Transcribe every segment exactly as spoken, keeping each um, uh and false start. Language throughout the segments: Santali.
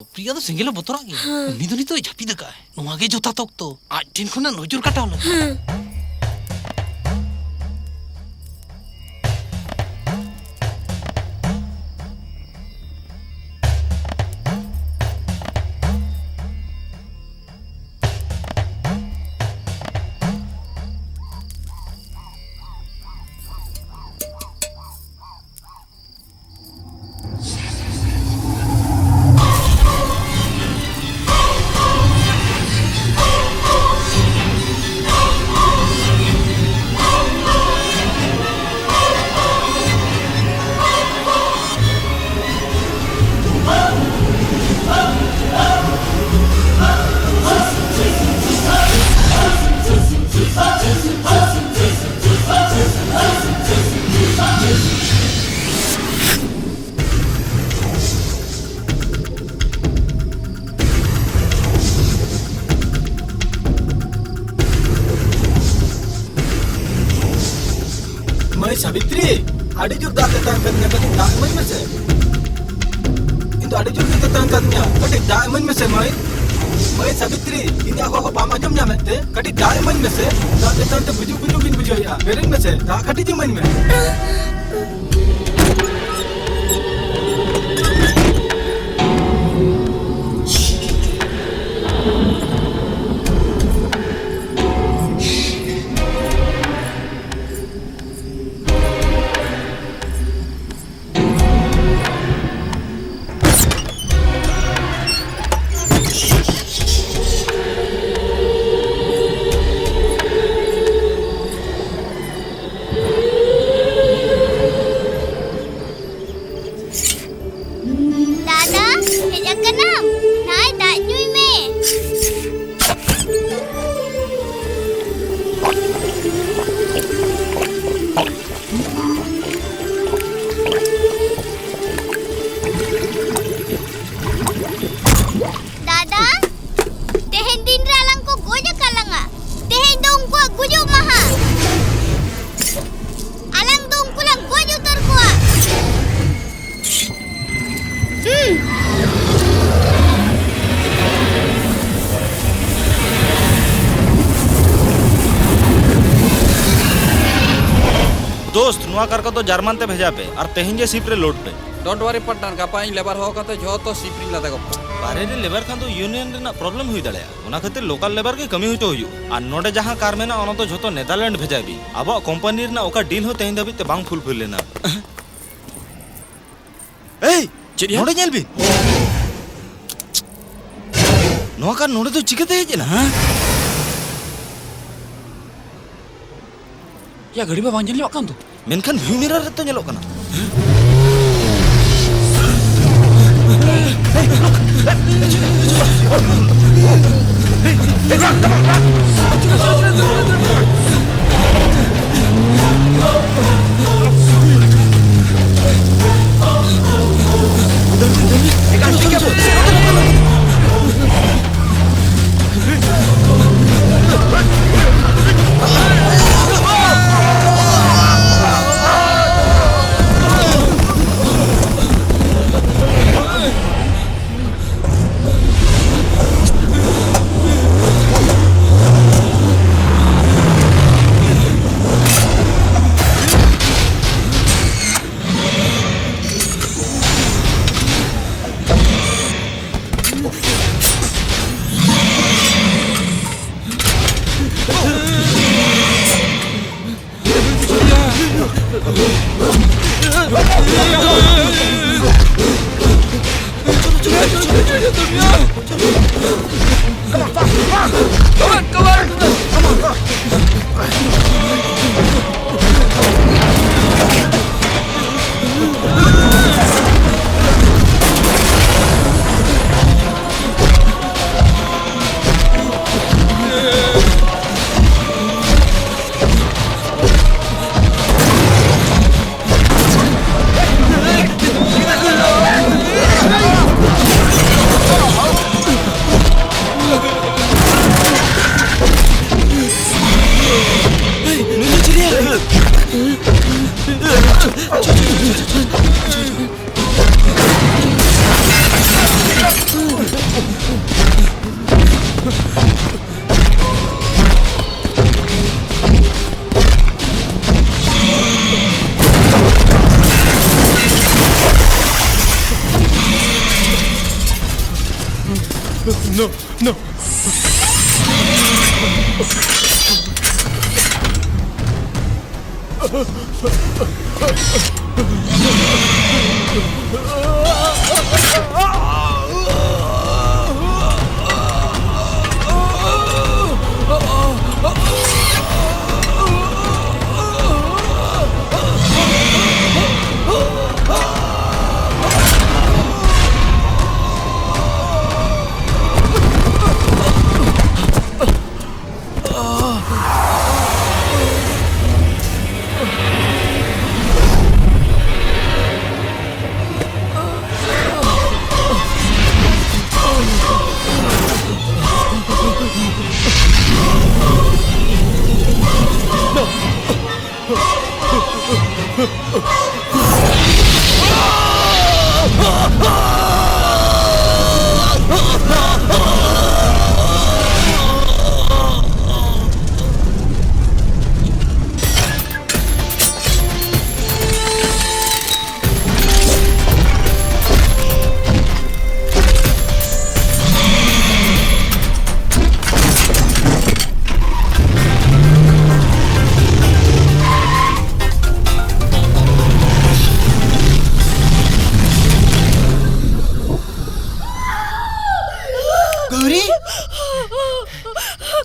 ᱯᱨᱤᱭᱟ ᱫᱚ ᱥᱮᱸᱜᱮᱞᱮ ᱵᱚᱛᱚᱨᱟᱜ ᱜᱮᱭᱟ᱾ ᱦᱮᱸ᱾ ᱩᱱᱤ ᱫᱚ ᱱᱤᱛᱚᱜ ᱮ ᱡᱟᱹᱯᱤᱫ ᱟᱠᱟᱫᱼᱟᱭ᱾ ᱱᱚᱣᱟ ᱜᱮ ᱡᱚᱛᱷᱟᱛ ᱚᱠᱛᱚ, ᱟᱡ ᱴᱷᱮᱱ ᱠᱷᱚᱱᱟᱜ ᱱᱚᱡᱚᱨ ᱠᱟᱴᱟᱣ ᱞᱟᱹᱜᱤᱫ᱾ ᱦᱮᱸ᱾ ᱢᱟᱹᱭ ᱥᱟᱵᱤᱛᱨᱤ, ᱟᱹᱰᱤ ᱡᱳᱨ ᱫᱟᱜ ᱛᱮᱛᱟᱝ ᱠᱟᱫᱤᱧᱟ, ᱠᱟᱹᱴᱤᱡ ᱫᱟᱜ ᱤᱢᱟᱹᱧ ᱢᱮᱥᱮ᱾ ᱤᱧ ᱫᱚ ᱟᱹᱰᱤ ᱡᱳᱨ ᱜᱮ ᱛᱮᱛᱟᱝ ᱠᱟᱫᱤᱧᱟ, ᱠᱟᱹᱴᱤᱡ ᱫᱟᱜ ᱤᱢᱟᱹᱧ ᱢᱮᱥᱮ ᱢᱟᱹᱭ᱾ ᱢᱟᱹᱭ ᱥᱟᱵᱤᱛᱨᱤ, ᱤᱧᱟᱜ ᱦᱚᱦᱚ ᱵᱟᱢ ᱟᱸᱡᱚᱢ ᱧᱟᱢᱮᱫ ᱛᱮ? ᱠᱟᱹᱴᱤᱡ ᱫᱟᱜ ᱤᱢᱟᱹᱧ ᱢᱮᱥᱮ, ᱫᱟᱜ ᱛᱮᱛᱟᱝ ᱛᱮ ᱜᱩᱡᱩᱜ ᱜᱩᱡᱩᱜ ᱤᱧ ᱵᱩᱡᱷᱟᱹᱣᱮᱫᱼᱟ, ᱵᱮᱨᱮᱫ ᱢᱮᱥᱮ, ᱫᱟᱜ ᱠᱟᱹᱴᱤᱡ ᱤᱢᱟᱹᱧ ᱢᱮ᱾ ᱱᱚᱣᱟ ᱠᱟᱨ ᱠᱚᱫᱚ ᱡᱟᱨᱢᱟᱱ ᱛᱮ ᱵᱷᱮᱡᱟᱭ ᱯᱮ ᱟᱨ ᱛᱮᱦᱮᱧ ᱜᱮ ᱥᱤᱯ ᱨᱮ ᱞᱳᱰ ᱯᱮ᱾ Don't worry partner, ᱜᱟᱯᱟ ᱤᱧ ᱞᱮᱵᱟᱨ ᱦᱚᱦᱚ ᱠᱟᱛᱮ ᱡᱷᱚᱛᱚ ᱥᱤᱯ ᱨᱤᱧ ᱞᱟᱫᱮ ᱜᱚᱫ ᱠᱟᱜᱼᱟ᱾ ᱵᱟᱨᱦᱮ ᱨᱮ ᱞᱮᱵᱟᱨ ᱠᱷᱟᱱ ᱫᱚ ᱤᱭᱩᱱᱤᱭᱚᱱ ᱨᱮᱱᱟᱜ ᱯᱨᱚᱵᱞᱮᱢ ᱦᱩᱭ ᱫᱟᱲᱮᱭᱟᱜᱼᱟ, ᱚᱱᱟ ᱠᱷᱟᱹᱛᱤᱨ ᱞᱳᱠᱟᱞ ᱞᱮᱵᱟᱨ ᱜᱮ ᱠᱟᱹᱢᱤ ᱦᱚᱪᱚ ᱦᱩᱭᱩᱜᱼᱟ᱾ ᱟᱨ ᱱᱚᱰᱮ ᱡᱟᱦᱟᱸ ᱠᱟᱨ ᱢᱮᱱᱟᱜᱼᱟ, ᱚᱱᱟ ᱫᱚ ᱡᱷᱚᱛᱚ ᱱᱮᱫᱟᱨᱞᱮᱱᱰ ᱵᱷᱮᱡᱟᱭ ᱵᱤᱱ᱾ ᱟᱵᱚᱣᱟᱜ ᱠᱳᱢᱯᱟᱱᱤ ᱨᱮᱱᱟᱜ ᱚᱠᱟ ᱰᱤᱞ ᱦᱚᱸ ᱛᱮᱦᱮᱧ ᱫᱷᱟᱹᱵᱤᱡ ᱛᱮ ᱵᱟᱝ ᱯᱷᱩᱞᱯᱷᱤᱞ ᱞᱮᱱᱟ᱾ ᱮᱭ, ᱪᱮᱫ ᱭᱟ? ᱱᱚᱰᱮ ᱧᱮᱞ ᱵᱤᱱ᱾ ᱱᱚᱣᱟ ᱠᱟᱨ ᱱᱚᱰᱮ ᱫᱚ ᱪᱤᱠᱟᱹᱛᱮ ᱦᱮᱡ ᱮᱱᱟ, ᱦᱮᱸ? ᱭᱟ, ᱜᱟᱹᱰᱤ ᱢᱟ ᱵᱟᱝ ᱧᱮᱞ ᱧᱟᱢᱚᱜ ᱠᱟᱱ ᱫᱚ᱾ ᱢᱮᱱᱠᱷᱟᱱ ᱵᱷᱤᱭᱩ ᱢᱤᱨᱟᱨ ᱨᱮᱛᱚ ᱧᱮᱞᱚᱜ ᱠᱟᱱᱟ᱾ No, no. ᱜᱳᱨᱤ,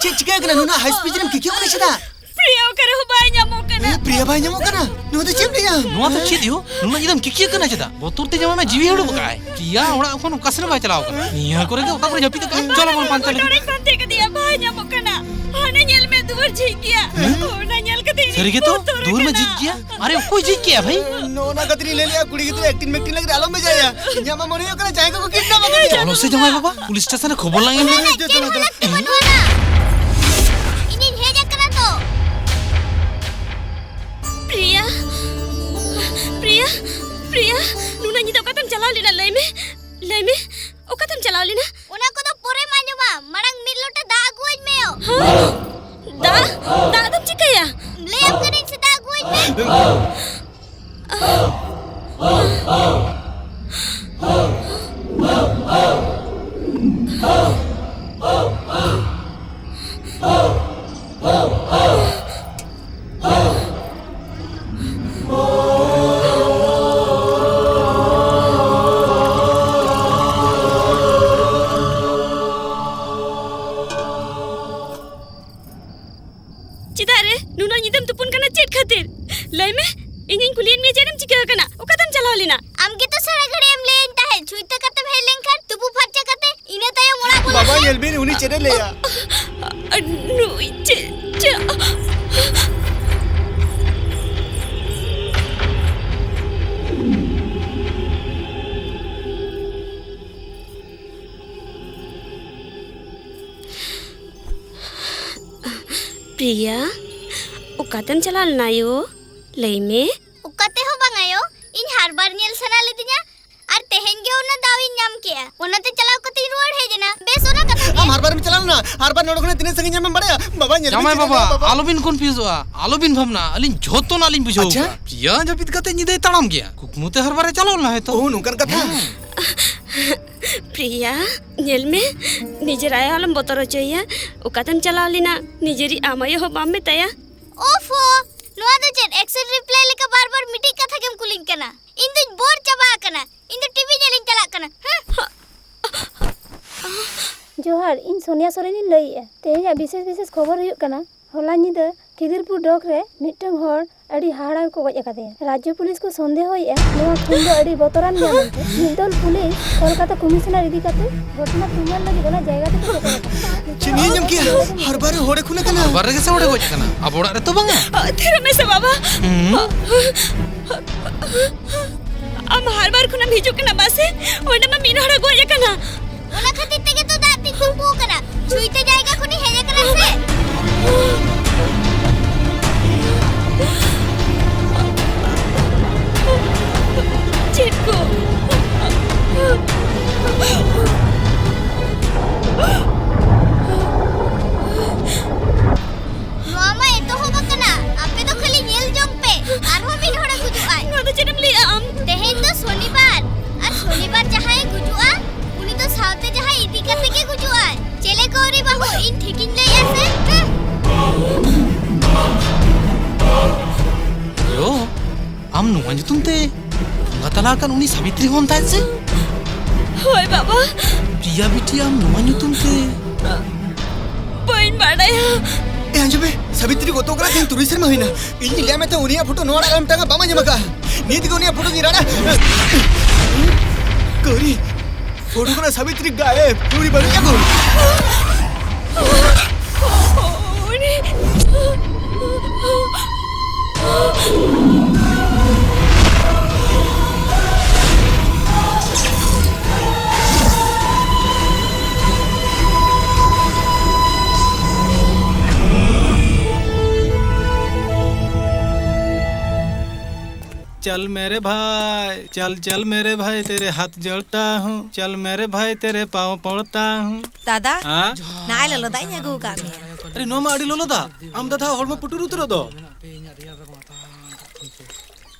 ᱪᱮᱫ ᱪᱤᱠᱟᱹ ᱠᱟᱱᱟ? ᱱᱩᱱᱟᱹᱜ ᱦᱟᱭ ᱥᱯᱤᱰ ᱨᱮᱢ ᱠᱤᱠᱤᱭᱟᱹᱜ ᱠᱟᱱᱟ ᱪᱮᱫᱟᱜ? ᱯᱨᱤᱭᱟ ᱚᱠᱟᱨᱮ ᱦᱚᱸ ᱵᱟᱭ ᱧᱟᱢᱚᱜ ᱠᱟᱱᱟ᱾ ᱮ, ᱯᱨᱤᱭᱟ ᱵᱟᱭ ᱧᱟᱢᱚᱜ ᱠᱟᱱᱟ? ᱱᱚᱣᱟ ᱫᱚ ᱪᱮᱫ ᱞᱟᱹᱭᱟ? ᱱᱚᱣᱟ ᱫᱚ ᱪᱮᱫ ᱭᱳ? ᱱᱩᱱᱟᱹᱜ ᱧᱤᱫᱟᱹᱢ ᱠᱤᱠᱤᱭᱟᱹᱜ ᱠᱟᱱᱟ ᱪᱮᱫᱟᱜ? ᱵᱚᱛᱚᱨ ᱛᱮ ᱡᱟᱢᱟ ᱢᱟ ᱡᱤᱣᱤ ᱦᱟᱹᱲᱩᱵ ᱟᱠᱟᱜᱼᱟᱭ᱾ ᱯᱨᱤᱭᱟ ᱚᱲᱟᱜ ᱠᱷᱚᱱ ᱚᱠᱟ ᱥᱮᱫ ᱦᱚᱸ ᱵᱟᱭ ᱪᱟᱞᱟᱣ ᱠᱟᱱᱟ᱾ ᱱᱤᱭᱟᱹ ᱠᱚᱨᱮ ᱜᱮ ᱚᱠᱟ ᱠᱚᱨᱮ ᱡᱟᱹᱯᱤᱫ ᱟᱠᱟᱫ᱾ ᱪᱚᱞᱚ ᱵᱚᱱ ᱯᱟᱱᱛᱮ ᱞᱮᱜᱮ᱾ ᱜᱚᱴᱟᱨᱤᱧ ᱯᱟᱱᱛᱮ ᱠᱟᱫᱮᱭᱟ, ᱵᱟᱭ ᱧᱟᱢᱚᱜ ᱠᱟᱱᱟ᱾ ᱦᱟᱱᱮ ᱧᱮᱞ ᱢᱮ, ᱫᱩᱣᱟᱹᱨ ᱡᱷᱤᱡ ᱜᱮᱭᱟ᱾ ᱦᱮᱸ? ᱚᱱᱟ ᱧᱮᱞ ᱠᱟᱛᱮ ᱤᱧ ᱥᱟᱹᱨᱤ ᱜᱮᱛᱚ? ᱵᱚᱛᱚᱨ ᱫᱩᱣᱟᱹᱨ ᱢᱟ ᱠᱟᱱᱟ᱾ ᱡᱷᱤᱡ ᱜᱮᱭᱟ᱾ ᱟᱨᱮ, ᱚᱠᱚᱭ ᱡᱷᱤᱡ ᱠᱮᱜᱼᱟ ᱵᱷᱟᱹᱭ? ᱱᱚᱜᱼᱚ ᱱᱟ ᱠᱷᱟᱹᱛᱤᱨ ᱤᱧ ᱞᱟᱹᱭ ᱞᱮᱜᱼᱟ, ᱠᱩᱲᱤ ᱜᱤᱫᱽᱨᱟᱹ ᱮᱠᱴᱤᱝ ᱢᱮᱠᱴᱤᱝ ᱞᱟᱹᱜᱤᱫ ᱟᱞᱚᱢ ᱵᱷᱮᱡᱟᱭᱟ᱾ ᱤᱧᱟᱹᱜ ᱢᱟ ᱢᱚᱱᱮ ᱦᱩᱭᱩᱜ ᱠᱟᱱᱟ ᱡᱟᱦᱟᱸᱭ ᱠᱚᱠᱚ ᱠᱤᱰᱱᱟᱯ ᱟᱠᱟᱫᱮᱭᱟ᱾ ᱪᱚᱞᱚ ᱥᱮ ᱡᱟᱶᱟᱭ ᱵᱟᱵᱟ, ᱯᱩᱞᱤᱥ ᱥᱴᱮᱥᱚᱱ ᱨᱮ ᱠᱷᱚᱵᱚᱨ ᱞᱟᱝ ᱮᱢ ᱞᱮᱜᱮ᱾ ᱪᱮᱫ ᱦᱚᱸ ᱞᱟᱹᱠᱛᱤ ᱵᱟᱹᱱᱩᱜᱼᱟ᱾ ᱤᱧᱤᱧ ᱦᱮᱡ ᱟᱠᱟᱱᱟ ᱛᱚ᱾ ᱯᱨᱤᱭᱟ, ᱯᱨᱤᱭᱟ, ᱯᱨᱤᱭᱟ, ᱱᱩᱱᱟᱹᱜ ᱧᱤᱫᱟᱹ ᱚᱠᱟᱛᱮᱢ ᱪᱟᱞᱟᱣ ᱞᱮᱱᱟ? ᱞᱟᱹᱭ ᱢᱮ, ᱞᱟᱹᱭ ᱢᱮ, ᱚᱠᱟᱛᱮᱢ ᱪᱟᱞᱟᱣ ᱞᱮᱱᱟ? ᱚᱱᱟ ᱠᱚᱫᱚ ᱯᱚᱨᱮᱢ ᱟᱸᱡᱚᱢᱟ, ᱢᱟᱲᱟᱝ ᱢᱤᱫ ᱞᱚᱴᱟ ᱫᱟᱜ ᱟᱹᱜᱩᱣᱟᱹᱧ ᱢᱮ ᱭᱳ᱾ ᱦᱮᱸ? ᱫᱟᱜ? ᱫᱟᱜ ᱫᱚᱢ ᱪᱤᱠᱟᱹᱭᱟ? ᱞᱟᱹᱭᱟᱢ ᱠᱟᱹᱱᱟᱹᱧ ᱥᱮ, ᱫᱟᱜ ᱟᱹᱜᱩᱣᱟᱹᱧ ᱢᱮ᱾ ᱪᱮᱫᱟᱜ ᱨᱮ ᱱᱩᱱᱟᱹᱜ ᱧᱤᱫᱟᱹᱢ ᱛᱩᱯᱩᱱ ᱠᱟᱱᱟ? ᱪᱮᱫ ᱠᱷᱟᱹᱛᱤᱨ? ᱞᱟᱹᱭ ᱢᱮ, ᱤᱧᱤᱧ ᱠᱩᱞᱤᱭᱮᱫ ᱢᱮᱭᱟ ᱪᱮᱫ ᱮᱢ ᱪᱤᱠᱟᱹ ᱟᱠᱟᱱᱟ? ᱚᱠᱟᱛᱮᱢ ᱪᱟᱞᱟᱣ ᱞᱮᱱᱟ? ᱟᱢ ᱜᱮᱛᱚ ᱥᱟᱨᱟ ᱜᱷᱟᱹᱲᱤᱡ ᱮᱢ ᱞᱟᱹᱭᱟᱹᱧ ᱛᱟᱦᱮᱸᱫ, ᱪᱷᱩᱸᱛ ᱠᱟᱛᱮᱢ ᱦᱮᱡ ᱞᱮᱱᱠᱷᱟᱱ ᱛᱩᱯᱩ ᱯᱷᱟᱨᱪᱟ ᱠᱟᱛᱮ ᱤᱱᱟᱹ ᱛᱟᱭᱚᱢ ᱚᱲᱟᱜ ᱵᱚᱞᱚ ᱵᱟᱵᱟ, ᱢᱮ᱾ ᱧᱮᱞ ᱵᱤᱱ, ᱩᱱᱤ ᱪᱮᱫ ᱮ ᱞᱟᱹᱭᱟ? ᱟᱨ ᱱᱩᱭ ᱪᱮᱫ, ᱪᱮᱫ? ᱯᱨᱤᱭᱟ, ᱚᱠᱟᱛᱮᱢ ᱪᱟᱞᱟᱣ ᱞᱮᱱᱟ ᱭᱳ? ᱞᱟᱹᱭ ᱢᱮ᱾ ᱚᱠᱟ ᱛᱮᱦᱚᱸ ᱵᱟᱝ ᱟᱭᱳ, ᱤᱧ ᱦᱟᱨᱵᱟᱨ ᱧᱮᱞ ᱥᱟᱱᱟ ᱞᱤᱫᱤᱧᱟ, ᱟᱨ ᱛᱮᱦᱮᱧ ᱜᱮ ᱚᱱᱟ ᱫᱟᱣ ᱤᱧ ᱧᱟᱢ ᱠᱮᱜᱼᱟ, ᱚᱱᱟᱛᱮ ᱪᱟᱞᱟᱣ ᱠᱟᱛᱮᱧ ᱨᱩᱣᱟᱹᱲ ᱦᱮᱡ ᱮᱱᱟ᱾ ᱵᱮᱥ, ᱚᱱᱟ ᱠᱟᱛᱷᱟ ᱜᱮ᱾ ᱟᱢ ᱦᱟᱨᱵᱟᱨ ᱮᱢ ᱪᱟᱞᱟᱣ ᱞᱮᱱᱟ? ᱦᱟᱨᱵᱟᱨ ᱱᱚᱰᱮ ᱠᱷᱚᱱᱟᱜ ᱛᱤᱱᱟᱹᱜ ᱥᱟᱺᱜᱤᱧ ᱧᱟᱢᱮᱢ ᱵᱟᱲᱟᱭᱟ? ᱵᱟᱵᱟ, ᱧᱮᱞ ᱢᱮ, ᱡᱟᱢᱟᱭ ᱪᱮᱫ ᱮ ᱵᱟᱵᱟ, ᱞᱟᱹᱭᱟ, ᱵᱟᱵᱟ᱾ ᱟᱞᱚᱵᱤᱱ ᱠᱚᱱᱯᱷᱤᱭᱩᱡᱚᱜᱼᱟ, ᱟᱞᱚᱵᱤᱱ ᱵᱷᱟᱵᱽᱱᱟᱜᱼᱟ, ᱟᱹᱞᱤᱧ ᱡᱷᱚᱛᱚᱱᱟᱜ ᱞᱤᱧ ᱵᱩᱡᱷᱟᱹᱣ ᱟᱪᱪᱷᱟ᱾ ᱠᱟᱜᱼᱟ᱾ ᱯᱨᱤᱭᱟ ᱡᱟᱹᱯᱤᱫ ᱠᱟᱛᱮ ᱧᱤᱫᱟᱹᱭ ᱛᱟᱲᱟᱢ ᱜᱮᱭᱟ, ᱠᱩᱠᱢᱩ ᱛᱮ ᱦᱟᱨᱵᱟᱨᱮ ᱪᱟᱞᱟᱣ ᱞᱮᱱᱟ ᱦᱚᱭᱛᱚ᱾ ᱳ, ᱱᱚᱝᱠᱟᱱ ᱠᱟᱛᱷᱟ? ᱦᱮᱸ᱾ ᱯᱨᱤᱭᱟ, ᱧᱮᱞ ᱢᱮ, ᱱᱤᱡᱮᱨ ᱟᱭᱳ ᱟᱞᱚᱢ ᱵᱚᱛᱚᱨ ᱦᱚᱪᱚᱭᱮᱭᱟ᱾ ᱚᱠᱟᱛᱮᱢ ᱪᱟᱞᱟᱣ ᱞᱮᱱᱟ? ᱱᱤᱡᱮᱨᱤᱡ ᱟᱢ ᱟᱭᱳ ᱦᱚᱸ ᱵᱟᱢ ᱢᱮᱛᱟᱭᱟ? ᱳᱯᱷᱳ, ᱱᱚᱣᱟ ᱫᱚ ᱪᱮᱫ ᱮᱠᱥᱮᱱ ᱨᱤᱯᱞᱟᱭ ᱞᱮᱠᱟ ᱵᱟᱨ ᱵᱟᱨ ᱢᱤᱫᱴᱤᱡ ᱠᱟᱛᱷᱟ ᱜᱮᱢ ᱠᱩᱞᱤᱧ ᱠᱟᱱᱟ? ᱤᱧ ᱫᱩᱧ ᱵᱳᱨ ᱪᱟᱵᱟ ᱟᱠᱟᱱᱟ᱾ ᱤᱧ ᱫᱚ ᱴᱤᱵᱷᱤ ᱧᱮᱞᱤᱧ ᱪᱟᱞᱟᱜ ᱠᱟᱱᱟ᱾ ᱦᱮᱸ? ᱡᱚᱦᱟᱨ, ᱤᱧ ᱥᱳᱱᱤᱭᱟ ᱥᱚᱨᱮᱱᱤᱧ ᱞᱟᱹᱭᱮᱜᱼᱟ᱾ ᱛᱮᱦᱮᱧᱟᱜ ᱵᱤᱥᱮᱥ ᱵᱤᱥᱮᱥ ᱠᱷᱚᱵᱚᱨ ᱦᱩᱭᱩᱜ ᱠᱟᱱᱟ, ᱦᱚᱞᱟ ᱧᱤᱫᱟᱹ ᱠᱷᱤᱫᱤᱨᱯᱩᱨ ᱰᱚᱜᱽ ᱨᱮ ᱢᱤᱫᱴᱟᱝ ᱦᱚᱲ ᱟᱹᱰᱤ ᱦᱟᱦᱟᱲᱟ ᱜᱮᱠᱚ ᱜᱚᱡ ᱟᱠᱟᱫᱮᱭᱟ᱾ ᱨᱟᱡᱽᱡᱚ ᱯᱩᱞᱤᱥ ᱠᱚ ᱥᱚᱱᱫᱮᱦᱚᱭᱮᱜᱼᱟ ᱱᱚᱣᱟ ᱠᱷᱩᱱ ᱫᱚ ᱟᱹᱰᱤ ᱵᱚᱛᱚᱨᱟᱱ ᱜᱮᱭᱟ ᱢᱮᱱᱛᱮ᱾ ᱢᱤᱫ ᱫᱚᱞ ᱯᱩᱞᱤᱥ ᱠᱚᱞᱠᱟᱛᱟ ᱠᱚᱢᱤᱥᱚᱱᱟᱨ ᱤᱫᱤ ᱠᱟᱛᱮ ᱜᱷᱚᱴᱚᱱᱟ ᱛᱩᱢᱟᱹᱞ ᱞᱟᱹᱜᱤᱫ ᱚᱱᱟ ᱡᱟᱭᱜᱟ ᱛᱮᱠᱚ ᱥᱮᱴᱮᱨ ᱟᱠᱟᱱᱟ᱾ ᱪᱮᱫ ᱤᱧ ᱟᱸᱡᱚᱢ ᱠᱮᱜᱼᱟ? ᱦᱟᱨᱵᱟᱨ ᱨᱮ ᱦᱚᱲᱮ ᱠᱷᱩᱱ ᱟᱠᱟᱱᱟ? ᱦᱟᱨᱵᱟᱨ ᱨᱮᱜᱮ ᱥᱮ ᱦᱚᱲᱮ ᱜᱚᱡ ᱟᱠᱟᱱᱟ? ᱟᱵᱚ ᱚᱲᱟᱜ ᱨᱮᱛᱚ ᱵᱟᱝᱟ᱾ ᱛᱷᱤᱨᱚᱜ ᱢᱮᱥᱮ ᱵᱟᱵᱟ᱾ ᱦᱩᱸ? ᱟᱢ ᱦᱟᱨᱵᱟᱨ ᱠᱷᱚᱱᱮᱢ ᱦᱤᱡᱩᱜ ᱠᱟᱱᱟ ᱵᱟᱥᱮ? ᱚᱸᱰᱮ ᱢᱟ ᱢᱤᱫ ᱦᱚᱲᱮ ᱜᱚᱡ ᱟᱠᱟᱱᱟ᱾ ᱚᱱᱟ ᱠᱷᱟᱹᱛᱤᱨ ᱛᱮᱜᱮ ᱛᱚ ᱫᱟᱜ ᱛᱤᱧ ᱛᱩᱯᱩ ᱟᱠᱟᱱᱟ᱾ ᱪᱷᱩᱭᱛᱮ ᱡᱟᱭᱜᱟ ᱠᱷᱚᱱᱤᱧ ᱦᱮᱡ ᱟᱠᱟᱱᱟ ᱥᱮ᱾ ᱪᱮᱫ ᱠᱚ? ᱱᱚᱣᱟ ᱢᱟ ᱮᱛᱚᱦᱚᱵ ᱟᱠᱟᱱᱟ᱾ ᱟᱯᱮ ᱫᱚ ᱠᱷᱟᱹᱞᱤ ᱧᱮᱞ ᱡᱚᱝ ᱯᱮ᱾ ᱟᱨᱦᱚᱸ ᱢᱤᱫ ᱦᱚᱲᱮ ᱜᱩᱡᱩᱜᱼᱟᱭ᱾ ᱱᱚᱣᱟ ᱫᱚ ᱪᱮᱫ ᱮᱢ ᱞᱟᱹᱭᱮᱜᱼᱟ ᱟᱢ? ᱛᱮᱦᱮᱧ ᱫᱚ ᱥᱚᱱᱤᱵᱟᱨ᱾ ᱟᱨ ᱥᱚᱱᱤᱵᱟᱨ ᱡᱟᱦᱟᱸᱭᱮ ᱜᱩᱡᱩᱜᱼᱟ, ᱩᱱᱤ ᱫᱚ ᱤᱧ ᱴᱷᱤᱠᱤᱧ ᱞᱟᱹᱭᱮᱜᱼᱟ ᱥᱮ? ᱭᱳ, ᱟᱢ ᱱᱚᱣᱟ ᱧᱩᱛᱩᱢ ᱛᱮ ᱵᱚᱸᱜᱟ ᱛᱟᱞᱟ ᱟᱠᱟᱱ ᱩᱱᱤ ᱥᱟᱵᱤᱛᱨᱤ ᱦᱚᱸ ᱛᱟᱦᱮᱸᱫ ᱥᱮ? ᱦᱳᱭ ᱵᱟᱵᱟ᱾ ᱯᱨᱤᱭᱟ ᱵᱤᱴᱤ, ᱟᱢ ᱱᱚᱣᱟ ᱧᱩᱛᱩᱢ ᱛᱮ? ᱵᱟᱹᱧ ᱵᱟᱰᱟᱭᱟ᱾ ᱮ, ᱟᱸᱡᱚᱢ ᱢᱮ, ᱥᱟᱵᱤᱛᱨᱤ ᱜᱚᱛᱚ ᱠᱟᱱᱟ ᱛᱮᱦᱮᱧ ᱛᱩᱨᱩᱭ ᱥᱮᱨᱢᱟ ᱦᱩᱭᱱᱟ᱾ ᱤᱧ ᱞᱟᱹᱭ ᱢᱮ ᱛᱚ, ᱩᱱᱤᱭᱟᱜ ᱯᱷᱳᱴᱳ ᱱᱚᱣᱟ ᱚᱲᱟᱜ ᱨᱮ ᱢᱤᱫᱴᱟᱝ ᱵᱟᱢ ᱟᱸᱡᱚᱢ ᱟᱠᱟᱫᱼᱟ? ᱱᱤᱛ ᱜᱮ ᱩᱱᱤᱭᱟᱜ ᱯᱷᱳᱴᱳ ᱜᱤᱧ ᱨᱟᱲᱟ᱾ ᱠᱚᱨᱤ, ᱯᱷᱳᱴᱳ ᱠᱷᱚᱱᱟᱜ ᱥᱟᱵᱤᱛᱨᱤ ᱜᱟᱭᱮᱵ᱾ ᱩᱱᱤ ᱵᱟᱹᱱᱩᱭᱟ ᱠᱚ᱾ ᱩᱱᱤ चल मेरे भाई, चल चल मेरे भाई, तेरे हाथ जोड़ता हूँ। चल मेरे भाई, तेरे पाँव पड़ता हूँ। ᱫᱟᱫᱟ, ᱦᱮᱸ? ᱱᱟᱭ ᱞᱚᱞᱚ ᱫᱟᱜ ᱤᱧ ᱟᱹᱜᱩ ᱟᱠᱟᱫ ᱢᱮᱭᱟ᱾ ᱟᱨᱮ, ᱱᱚᱣᱟ ᱢᱟ ᱟᱹᱰᱤ ᱞᱚᱞᱚ ᱫᱟᱜ᱾ ᱟᱢ ᱫᱟᱫᱟ ᱦᱚᱲᱢᱚ ᱯᱩᱴᱩᱨ ᱩᱛᱟᱹᱨᱚᱜ ᱫᱚ᱾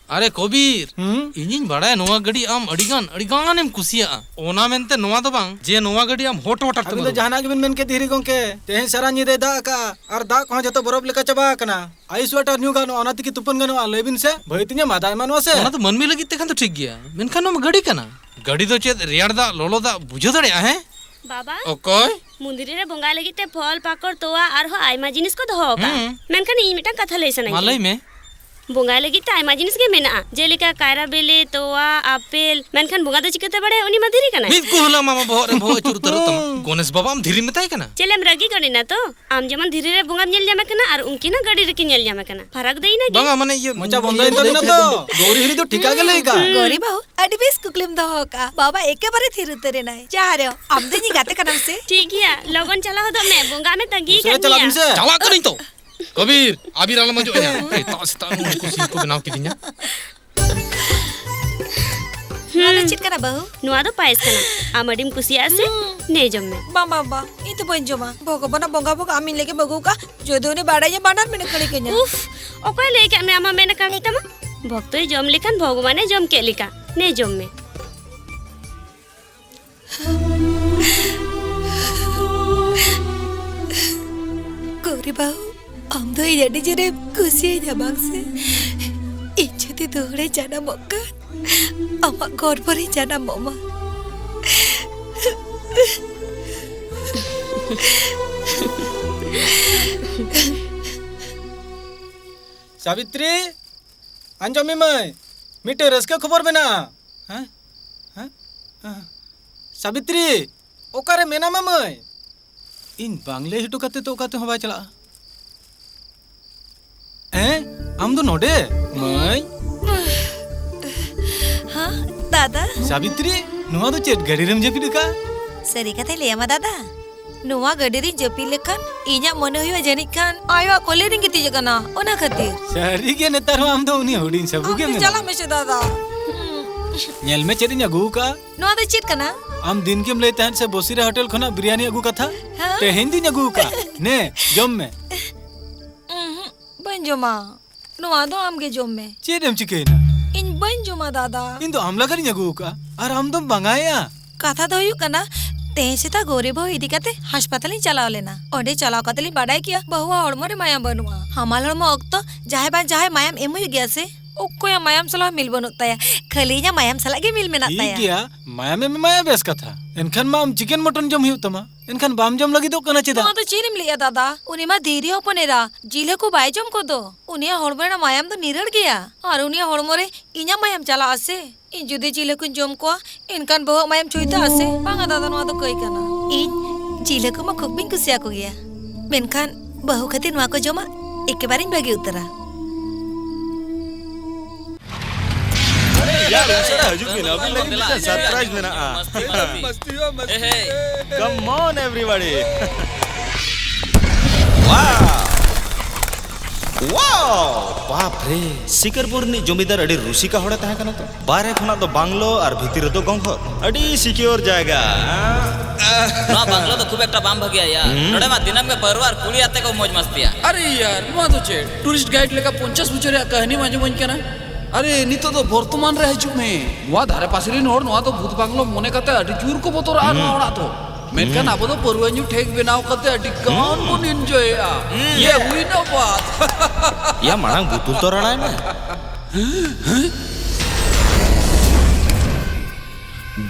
ᱟᱨᱮ ᱠᱚᱵᱤᱨ, ᱦᱩᱸ? ᱤᱧᱤᱧ ᱵᱟᱲᱟᱭᱟ ᱱᱚᱣᱟ ᱜᱟᱹᱰᱤ ᱟᱢ ᱟᱹᱰᱤ ᱜᱟᱱ, ᱟᱹᱰᱤ ᱜᱟᱱᱮᱢ ᱠᱩᱥᱤᱭᱟᱜᱼᱟ᱾ ᱚᱱᱟ ᱢᱮᱱᱛᱮ ᱱᱚᱣᱟ ᱫᱚ ᱵᱟᱝ ᱡᱮ ᱱᱚᱣᱟ ᱜᱟᱹᱰᱤ ᱟᱢ ᱦᱚᱴ ᱦᱚᱴᱟᱨ ᱛᱮᱢ ᱟᱹᱵᱤᱱ ᱫᱚ ᱟᱹᱨᱩᱵᱟ᱾ ᱡᱟᱦᱟᱱᱟᱜ ᱜᱮᱵᱤᱱ ᱢᱮᱱ ᱠᱮᱫ ᱫᱷᱤᱨᱤ ᱜᱚᱝᱠᱮ, ᱛᱮᱦᱮᱧ ᱥᱟᱨᱟ ᱧᱤᱫᱟᱹᱭ ᱫᱟᱜ ᱟᱠᱟᱫᱼᱟ ᱟᱨ ᱫᱟᱜ ᱠᱚᱦᱚᱸ ᱡᱚᱛᱚ ᱵᱚᱨᱚᱯ ᱞᱮᱠᱟ ᱪᱟᱵᱟ ᱟᱠᱟᱱᱟ᱾ ᱟᱭᱤᱥ ᱣᱟᱴᱟᱨ ᱧᱩ ᱜᱟᱱᱚᱜᱼᱟ, ᱚᱱᱟ ᱛᱮᱜᱮ ᱛᱩᱯᱩᱱ ᱜᱟᱱᱚᱜᱼᱟ᱾ ᱞᱟᱹᱭ ᱵᱤᱱ ᱥᱮ, ᱵᱷᱟᱹᱭ ᱛᱤᱧᱟᱹ ᱢᱟᱫᱟ ᱮᱢᱟᱱᱚᱜᱼᱟ ᱥᱮ? ᱚᱱᱟ ᱫᱚ ᱢᱟᱹᱱᱢᱤ ᱞᱟᱹᱜᱤᱫ ᱛᱮ ᱠᱷᱟᱱ ᱫᱚ ᱴᱷᱤᱠ ᱜᱮᱭᱟ, ᱢᱮᱱᱠᱷᱟᱱ ᱱᱚᱣᱟ ᱢᱟ ᱜᱟᱹᱰᱤ ᱠᱟᱱᱟ᱾ ᱜᱟᱹᱰᱤ ᱫᱚ ᱪᱮᱫ ᱨᱮᱭᱟᱲ ᱫᱟᱜ, ᱞᱚᱞᱚ ᱫᱟᱜ ᱵᱩᱡᱷᱟᱹᱣ ᱫᱟᱲᱮᱭᱟᱜᱼᱟ? ᱦᱮᱸ? ᱵᱟᱵᱟ, ᱚᱠᱚᱭ? ᱢᱚᱱᱫᱤᱨ ᱨᱮ ᱵᱚᱸᱜᱟ ᱞᱟᱹᱜᱤᱫ ᱛᱮ ᱯᱷᱚᱞ, ᱯᱟᱠᱚᱲ, ᱛᱚᱣᱟ ᱟᱨᱦᱚᱸ ᱟᱭᱢᱟ ᱡᱤᱱᱤᱥ ᱠᱚ ᱫᱚᱦᱚ ᱟᱠᱟᱫᱼᱟ᱾ ᱦᱩᱸ᱾ ᱢᱮᱱᱠᱷᱟᱱ ᱤᱧ ᱢᱤᱫᱴᱟᱝ ᱠᱟᱛᱷᱟ ᱞᱟᱹᱭ ᱥᱟᱱᱟᱧ ᱢᱟ ᱠᱟᱱᱟ᱾ ᱞᱟᱹᱭ ᱢᱮ᱾ ᱵᱚᱸᱜᱟᱭ ᱞᱟᱹᱜᱤᱫ ᱛᱮ ᱟᱭᱢᱟ ᱡᱤᱱᱤᱥ ᱜᱮ ᱢᱮᱱᱟᱜᱼᱟ, ᱡᱮᱞᱮᱠᱟ ᱠᱟᱭᱨᱟ ᱵᱤᱞᱤ, ᱛᱚᱣᱟ, ᱟᱯᱮᱞ, ᱢᱮᱱᱠᱷᱟᱱ ᱵᱚᱸᱜᱟ ᱫᱚ ᱪᱤᱠᱟᱹᱛᱮ ᱵᱟᱲᱟᱭᱟ ᱩᱱᱤ ᱢᱟ ᱫᱷᱤᱨᱤ ᱠᱟᱱᱟᱭ? ᱢᱤᱫ ᱠᱩᱦᱞᱟᱹ ᱢᱟᱢᱟ ᱵᱚᱦᱚᱜ ᱨᱮ ᱵᱚᱦᱚᱜ ᱟᱹᱪᱩᱨ ᱩᱛᱟᱹᱨᱚᱜ ᱛᱟᱢᱟ᱾ ᱜᱚᱱᱮᱥ ᱵᱟᱵᱟ ᱟᱢ ᱫᱷᱤᱨᱤᱢ ᱢᱮᱛᱟᱭ ᱠᱟᱱᱟ? ᱪᱮᱫ ᱮᱢ ᱨᱟᱹᱜᱤ ᱜᱚᱫ ᱮᱱᱟ ᱛᱚ? ᱟᱢ ᱡᱮᱢᱚᱱ ᱫᱷᱤᱨᱤ ᱨᱮ ᱵᱚᱸᱜᱟᱢ ᱧᱮᱞ ᱧᱟᱢᱮ ᱠᱟᱱᱟ ᱟᱨ ᱩᱱᱠᱤᱱ ᱦᱚᱸ ᱜᱟᱹᱰᱤ ᱨᱮᱠᱤᱱ ᱧᱮᱞ ᱧᱟᱢᱮ ᱠᱟᱱᱟ᱾ ᱯᱷᱟᱨᱟᱠ ᱫᱚ ᱤᱱᱟᱹ ᱜᱮ᱾ ᱵᱟᱝᱟ, ᱢᱟᱱᱮ ᱤᱭᱟᱹ, ᱢᱚᱪᱟ ᱵᱚᱱᱫᱚᱭᱮᱱ ᱛᱟᱵᱤᱱᱟ ᱛᱚ᱾ ᱜᱚᱣᱨᱤ ᱦᱤᱞᱤ ᱫᱚ ᱴᱷᱤᱠᱟ ᱜᱮ ᱞᱟᱹᱭ ᱠᱟᱜ᱾ ᱦᱩᱸ᱾ ᱜᱚᱣᱨᱤ ᱵᱟᱹᱦᱩ, ᱟᱹᱰᱤ ᱵᱮᱥ ᱠᱩᱠᱞᱤᱢ ᱫᱚᱦᱚ ᱠᱟᱜᱼᱟ᱾ ᱵᱟᱵᱟ ᱮᱠᱮᱵᱟᱨᱮ ᱛᱷᱤᱨ ᱩᱛᱟᱹᱨ ᱮᱱᱟᱭ᱾ ᱡᱟᱦᱟᱸ ᱨᱮ ᱟᱢ ᱫᱚ ᱤᱧᱤᱡ ᱜᱟᱛᱮ ᱠᱟᱱᱟᱢ ᱥᱮ? ᱴᱷᱤᱠ ᱜᱮᱭᱟ, ᱞᱚᱜᱚᱱ ᱪᱟᱞᱟᱣ ᱦᱚᱫᱚᱜ ᱢᱮ, ᱵᱚᱸᱜᱟ ᱢᱮ ᱛᱟᱺᱜᱤ ᱩᱥᱟᱹᱨᱟ ᱠᱟᱫ ᱪᱟᱞᱟᱜ ᱢᱮᱭᱟ᱾ ᱵᱤᱱ ᱥᱮ᱾ ᱪᱟᱞᱟᱜ ᱠᱟᱹᱱᱟᱹᱧ ᱛᱚ᱾ ᱠᱚᱵᱤᱨ, ᱟᱵᱤᱨ ᱟᱞᱚᱢ ᱚᱡᱚᱜ ᱤᱧᱟ᱾ ᱥᱮᱛᱟᱜ ᱥᱮᱛᱟᱜ ᱱᱚᱣᱟ ᱠᱚ ᱥᱤᱨᱯᱟᱹ ᱵᱮᱱᱟᱣ ᱠᱤᱫᱤᱧᱟ᱾ ᱱᱚᱣᱟ ᱫᱚ ᱪᱮᱫ ᱠᱟᱱᱟ ᱵᱟᱹᱦᱩ? ᱱᱚᱣᱟ ᱫᱚ ᱯᱟᱭᱮᱥ ᱠᱟᱱᱟ᱾ ᱟᱢ ᱟᱹᱰᱤᱢ ᱠᱩᱥᱤᱭᱟᱜᱼᱟ ᱥᱮ? ᱦᱩᱸ᱾ ᱱᱮ ᱡᱚᱢ ᱢᱮ᱾ ᱵᱟᱝ, ᱵᱟᱝ, ᱵᱟᱝ, ᱤᱧ ᱫᱚ ᱵᱟᱹᱧ ᱡᱚᱢᱟ᱾ ᱵᱷᱚᱜᱚᱵᱟᱱᱟᱜ ᱵᱚᱸᱜᱟ ᱵᱷᱳᱜ ᱟᱢ ᱤᱧ ᱞᱟᱹᱜᱤᱫ ᱟᱹᱜᱩ ᱠᱟᱜᱼᱟ, ᱡᱩᱫᱤ ᱩᱱᱤ ᱵᱟᱲᱟᱭᱟ ᱵᱟᱱᱟᱨ ᱢᱮᱱᱮ ᱠᱷᱟᱹᱲᱤ ᱠᱟᱹᱧᱟ᱾ ᱩᱯᱷ, ᱚᱠᱚᱭ ᱞᱟᱹᱭ ᱠᱟᱜ ᱢᱮ ᱟᱢᱟᱜ ᱢᱮᱱ ᱟᱠᱟᱱ ᱛᱟᱢᱟ? ᱵᱷᱚᱠᱛᱚᱭ ᱡᱚᱢ ᱞᱮᱠᱷᱟᱱ ᱵᱷᱚᱜᱚᱵᱟᱱᱮ ᱡᱚᱢ ᱠᱮᱫ ᱞᱮᱠᱟ᱾ ᱱᱮ ᱡᱚᱢ ᱢᱮ᱾ ᱤᱧ ᱟᱹᱰᱤ ᱡᱳᱨᱮᱢ ᱠᱩᱥᱤᱭᱟᱹᱧᱟ ᱵᱟᱝ ᱥᱮ? ᱤᱧ ᱡᱩᱫᱤ ᱫᱩᱦᱲᱟᱹᱧ ᱡᱟᱱᱟᱢᱚᱜ ᱠᱷᱟᱱ, ᱟᱢᱟᱜ ᱜᱚᱨᱵᱷᱚ ᱨᱤᱧ ᱡᱟᱱᱟᱢᱚᱜ ᱢᱟ᱾ ᱥᱟᱵᱤᱛᱨᱤ, ᱟᱸᱡᱚᱢ ᱢᱮ ᱢᱟᱹᱭ, ᱢᱤᱫᱴᱮᱱ ᱨᱟᱹᱥᱠᱟᱹ ᱠᱷᱚᱵᱚᱨ ᱢᱮᱱᱟᱜᱼᱟ᱾ ᱦᱮᱸ? ᱦᱮᱸ? ᱦᱮᱸ? ᱥᱟᱵᱤᱛᱨᱤ, ᱚᱠᱟᱨᱮ ᱢᱮᱱᱟᱢᱟ ᱢᱟᱹᱭ? ᱤᱧ ᱵᱟᱝ ᱞᱟᱹᱭ ᱦᱚᱴᱚ ᱠᱟᱛᱮ ᱛᱚ ᱚᱠᱟ ᱛᱮᱦᱚᱸ ᱵᱟᱭ ᱪᱟᱞᱟᱜᱼᱟ᱾ ᱦᱮᱸ? ᱟᱢ ᱫᱚ ᱱᱚᱰᱮ? ᱢᱟᱹᱭ? ᱦᱮᱸ, ᱫᱟᱫᱟ? ᱥᱟᱵᱤᱛᱨᱤ, ᱱᱚᱣᱟ ᱫᱚ ᱪᱮᱫ ᱜᱟᱹᱰᱤ ᱨᱮᱢ ᱡᱟᱹᱯᱤᱫ ᱟᱠᱟᱫᱼᱟ? ᱥᱟᱹᱨᱤ ᱠᱟᱛᱷᱟᱧ ᱞᱟᱹᱭᱟᱢᱟ ᱫᱟᱫᱟ, ᱱᱚᱣᱟ ᱜᱟᱹᱰᱤ ᱨᱤᱧ ᱡᱟᱹᱯᱤᱫ ᱞᱮᱠᱷᱟᱱ ᱤᱧᱟᱜ ᱢᱚᱱᱮ ᱦᱩᱭᱩᱜᱼᱟ ᱡᱟᱹᱱᱤᱡ ᱠᱷᱟᱱ ᱟᱭᱳᱣᱟᱜ ᱠᱚᱞᱮ ᱨᱤᱧ ᱜᱤᱛᱤᱡ ᱟᱠᱟᱱᱟ, ᱚᱱᱟ ᱠᱷᱟᱹᱛᱤᱨ᱾ ᱥᱟᱹᱨᱤ ᱜᱮ, ᱱᱮᱛᱟᱨ ᱦᱚᱸ ᱟᱢ ᱫᱚ ᱩᱱᱤ ᱦᱩᱰᱤᱧ ᱥᱟᱹᱵᱩ ᱟᱢ ᱜᱮ ᱫᱚ ᱢᱮᱱᱟᱢ᱾ ᱪᱟᱞᱟᱜ ᱢᱮᱥᱮ ᱫᱟᱫᱟ᱾ ᱧᱮᱞ ᱢᱮ ᱪᱮᱫ ᱤᱧ ᱟᱹᱜᱩ ᱟᱠᱟᱫᱼᱟ᱾ ᱱᱚᱣᱟ ᱫᱚ ᱪᱮᱫ ᱠᱟᱱᱟ? ᱟᱢ ᱫᱤᱱ ᱜᱮᱢ ᱞᱟᱹᱭ ᱛᱟᱦᱮᱸᱫ ᱥᱮ ᱵᱚᱥᱤᱨᱟ ᱦᱳᱴᱮᱞ ᱠᱷᱚᱱᱟᱜ ᱵᱤᱨᱭᱟᱱᱤ ᱟᱹᱜᱩ ᱠᱟᱛᱷᱟ᱾ ᱦᱮᱸ? ᱛᱮᱦᱮᱧ ᱫᱩᱧ ᱟᱹᱜᱩ ᱟᱠᱟᱫᱼᱟ᱾ ᱱᱮ, ᱡᱚᱢ ᱢᱮ᱾ ᱩᱸᱦᱩᱸ, ᱵᱟᱹᱧ ᱡᱚᱢᱟ᱾ ᱱᱚᱣᱟ ᱫᱚ ᱟᱢ ᱜᱮ ᱡᱚᱢ ᱢᱮ᱾ ᱪᱮᱫ ᱮᱢ ᱪᱤᱠᱟᱹᱭᱮᱱᱟ? ᱤᱧ ᱵᱟᱹᱧ ᱡᱚᱢᱟ, ᱫᱟᱫᱟ᱾ ᱤᱧ ᱫᱚ ᱟᱢ ᱞᱟᱹᱜᱤᱫ ᱤᱧ ᱟᱹᱜᱩ ᱟᱠᱟᱫᱼᱟ, ᱟᱨ ᱟᱢ ᱫᱚᱢ ᱵᱟᱝᱟᱭᱮᱫᱼᱟ᱾ ᱠᱟᱛᱷᱟ ᱫᱚ ᱦᱩᱭᱩᱜ ᱠᱟᱱᱟ, ᱛᱮᱦᱮᱧ ᱥᱮᱛᱟᱜ ᱜᱚᱨᱤᱵ ᱵᱟᱹᱦᱩ ᱤᱫᱤ ᱠᱟᱛᱮ ᱦᱟᱥᱯᱟᱛᱟᱞ ᱤᱧ ᱪᱟᱞᱟᱣ ᱞᱮᱱᱟ᱾ ᱚᱸᱰᱮ ᱪᱟᱞᱟᱣ ᱠᱟᱛᱮ ᱞᱤᱧ ᱵᱟᱰᱟᱭ ᱠᱮᱫᱼᱟ, ᱵᱟᱹᱦᱩᱣᱟᱜ ᱦᱚᱲᱢᱚ ᱨᱮ ᱢᱟᱭᱟᱢ ᱵᱟᱹᱱᱩᱜᱼᱟ᱾ ᱦᱟᱢᱟᱞ ᱦᱚᱲᱢᱚ ᱚᱠᱛᱚ ᱡᱟᱦᱟᱸᱭ ᱵᱟᱝ ᱡᱟᱦᱟᱸᱭ ᱢᱟᱭᱟᱢ ᱮᱢ ᱦᱩᱭᱩᱜ ᱜᱮᱭᱟ ᱥᱮ? ᱚᱠᱚᱭᱟᱜ ᱢᱟᱭᱟᱢ ᱥᱟᱞᱟᱜ ᱢᱤᱞ ᱵᱟᱹᱱᱩᱜ ᱛᱟᱭᱟ, ᱠᱷᱟᱹᱞᱤ ᱤᱧᱟᱜ ᱢᱟᱭᱟᱢ ᱥᱟᱞᱟᱜ ᱜᱮ ᱢᱤᱞ ᱢᱮᱱᱟᱜ ᱴᱷᱤᱠ ᱛᱟᱭᱟ᱾ ᱜᱮᱭᱟ, ᱢᱟᱭᱟᱢ ᱮᱢ ᱮᱢᱟᱭᱟ, ᱵᱮᱥ ᱠᱟᱛᱷᱟ᱾ ᱮᱱᱠᱷᱟᱱ ᱢᱟ ᱟᱢ ᱪᱤᱠᱮᱱ ᱢᱚᱴᱚᱱ ᱡᱚᱢ ᱦᱩᱭᱩᱜ ᱛᱟᱢᱟ᱾ ᱮᱱᱠᱷᱟᱱ ᱵᱟᱢ ᱡᱚᱢ ᱞᱟᱹᱜᱤᱫᱚᱜ ᱠᱟᱱᱟ ᱪᱮᱫᱟᱜ? ᱱᱚᱣᱟ ᱫᱚ ᱪᱮᱫ ᱮᱢ ᱞᱟᱹᱭᱮᱜᱼᱟ ᱫᱟᱫᱟ? ᱩᱱᱤ ᱢᱟ ᱫᱷᱤᱨᱤ ᱦᱚᱯᱚᱱ ᱮᱨᱟ, ᱡᱤᱞ ᱦᱟᱹᱠᱩ ᱵᱟᱭ ᱡᱚᱢ ᱠᱚᱫᱚ᱾ ᱩᱱᱤᱭᱟᱜ ᱦᱚᱲᱢᱚ ᱨᱮᱱᱟᱜ ᱢᱟᱭᱟᱢ ᱫᱚ ᱱᱤᱨᱟᱹᱲ ᱜᱮᱭᱟ᱾ ᱟᱨ ᱩᱱᱤᱭᱟᱜ ᱦᱚᱲᱢᱚ ᱨᱮ ᱤᱧᱟᱜ ᱢᱟᱭᱟᱢ ᱪᱟᱞᱟᱜᱼᱟ ᱥᱮ? ᱤᱧ ᱡᱩᱫᱤ ᱡᱤᱞ ᱦᱟᱹᱠᱩᱧ ᱡᱚᱢ ᱠᱚᱣᱟ, ᱮᱱᱠᱷᱟᱱ ᱵᱟᱹᱦᱩᱣᱟᱜ ᱢᱟᱭᱟᱢ ᱪᱷᱩᱭᱛᱟᱹᱜᱼᱟ ᱥᱮ? ᱵᱟᱝᱟ ᱫᱟᱫᱟ, ᱱᱚᱣᱟ ᱫᱚ ᱠᱟᱹᱭ ᱠᱟᱱᱟ᱾ ᱤᱧ ᱡᱤᱞ ᱦᱟᱹᱠᱩ ᱢᱟ ᱠᱷᱩᱵ ᱜᱤᱧ ᱠᱩᱥᱤᱭᱟᱠᱚ ᱜᱮᱭᱟ, ᱢᱮᱱᱠᱷᱟᱱ ᱵᱟᱹᱦᱩ ᱠᱷᱟᱹᱛᱤᱨ ᱱᱚᱣᱟ ᱠᱚ ᱡᱚᱢᱟᱜ ᱮᱠᱮᱵᱟᱨᱮᱧ ᱵᱟᱹᱜᱤ ᱩᱛᱟᱹᱨᱟ᱾ ᱟᱨᱮ ᱭᱟᱨ, ᱩᱥᱟᱹᱨᱟ ᱦᱤᱡᱩᱜ ᱵᱤᱱ, ᱟᱹᱵᱤᱱ ᱞᱟᱹᱜᱤᱫ ᱢᱤᱫᱴᱟᱝ surprise ᱢᱮᱱᱟᱜᱼᱟ᱾ ᱢᱟᱥᱛᱤ, ᱢᱟᱥᱛᱤ᱾ ᱮ, ᱦᱮ᱾ Come on, everybody. Wow! Wow! ᱵᱟᱯ ᱨᱮ, ᱥᱤᱠᱟᱨᱯᱩᱨ ᱨᱤᱱᱤᱡ ᱡᱚᱢᱤᱫᱟᱨ ᱟᱹᱰᱤ ᱨᱩᱥᱤᱠᱟ ᱦᱚᱲᱮ ᱛᱟᱦᱮᱸ ᱠᱟᱱᱟ ᱛᱚ᱾ ᱵᱟᱦᱨᱮ ᱠᱷᱚᱱᱟᱜ ᱫᱚ ᱵᱟᱝᱞᱳ ᱟᱨ ᱵᱷᱤᱛᱤᱨ ᱨᱮᱫᱚ ᱜᱚᱝᱜᱷᱚᱨ᱾ ᱟᱹᱰᱤ secure ᱡᱟᱭᱜᱟ᱾ ᱱᱚᱣᱟ ᱵᱟᱝᱞᱳ ᱫᱚ ᱠᱷᱩᱵ ᱮᱠᱴᱟ ᱵᱟᱝ ᱵᱷᱟᱹᱜᱤᱭᱟ ᱭᱟ᱾ ᱦᱩᱸ? ᱱᱚᱰᱮ ᱢᱟ ᱫᱤᱱᱟᱹᱢ ᱜᱮ ᱯᱟᱹᱨᱣᱟᱹ ᱟᱨ ᱠᱩᱲᱤ ᱟᱛᱮ ᱠᱚ ᱢᱚᱡᱽ ᱢᱟᱥᱛᱤᱭᱟ᱾ ᱟᱨᱮ ᱭᱟᱨ, ᱱᱚᱣᱟ ᱫᱚ ᱪᱮᱫ? Tourist guide ᱞᱮᱠᱟ ᱯᱚᱧᱪᱟᱥ ᱵᱚᱪᱷᱚᱨ ᱨᱮᱭᱟᱜ ᱠᱟᱹᱦᱱᱤᱢ ᱟᱸᱡᱚᱢᱟᱹᱧ ᱠᱟᱱᱟ᱾ ᱟᱨᱮ, ᱱᱤᱛᱚᱜ ᱫᱚ ᱵᱚᱨᱛᱚᱢᱟᱱ ᱨᱮ ᱦᱤᱡᱩᱜ ᱢᱮ᱾ ᱱᱚᱣᱟ ᱫᱷᱟᱨᱮ ᱯᱟᱥᱮ ᱨᱮᱱ ᱦᱚᱲ ᱱᱚᱣᱟ ᱫᱚ ᱵᱷᱩᱛ ᱵᱟᱝᱞᱳ ᱢᱚᱱᱮ ᱠᱟᱛᱮ ᱟᱹᱰᱤ ᱡᱳᱨ ᱠᱚ ᱵᱚᱛᱚᱨᱟᱜᱼᱟ ᱱᱚᱣᱟ ᱦᱩᱸ᱾ ᱚᱲᱟᱜ ᱫᱚ᱾ ᱢᱮᱱᱠᱷᱟᱱ ᱟᱵᱚ ᱫᱚ ᱯᱟᱹᱨᱣᱟᱹ ᱧᱩ ᱴᱷᱮᱠ ᱵᱮᱱᱟᱣ ᱠᱟᱛᱮ ᱟᱹᱰᱤ ᱜᱟᱱ ᱵᱚᱱ ᱮᱱᱡᱚᱭᱮᱜᱼᱟ᱾ ᱤᱭᱟᱹ ᱦᱩᱭᱱᱟ ᱵᱟᱛ᱾ ᱭᱟ, ᱢᱟᱲᱟᱝ ᱵᱩᱛᱩᱞ ᱛᱚ ᱨᱟᱲᱟᱭ ᱢᱮ᱾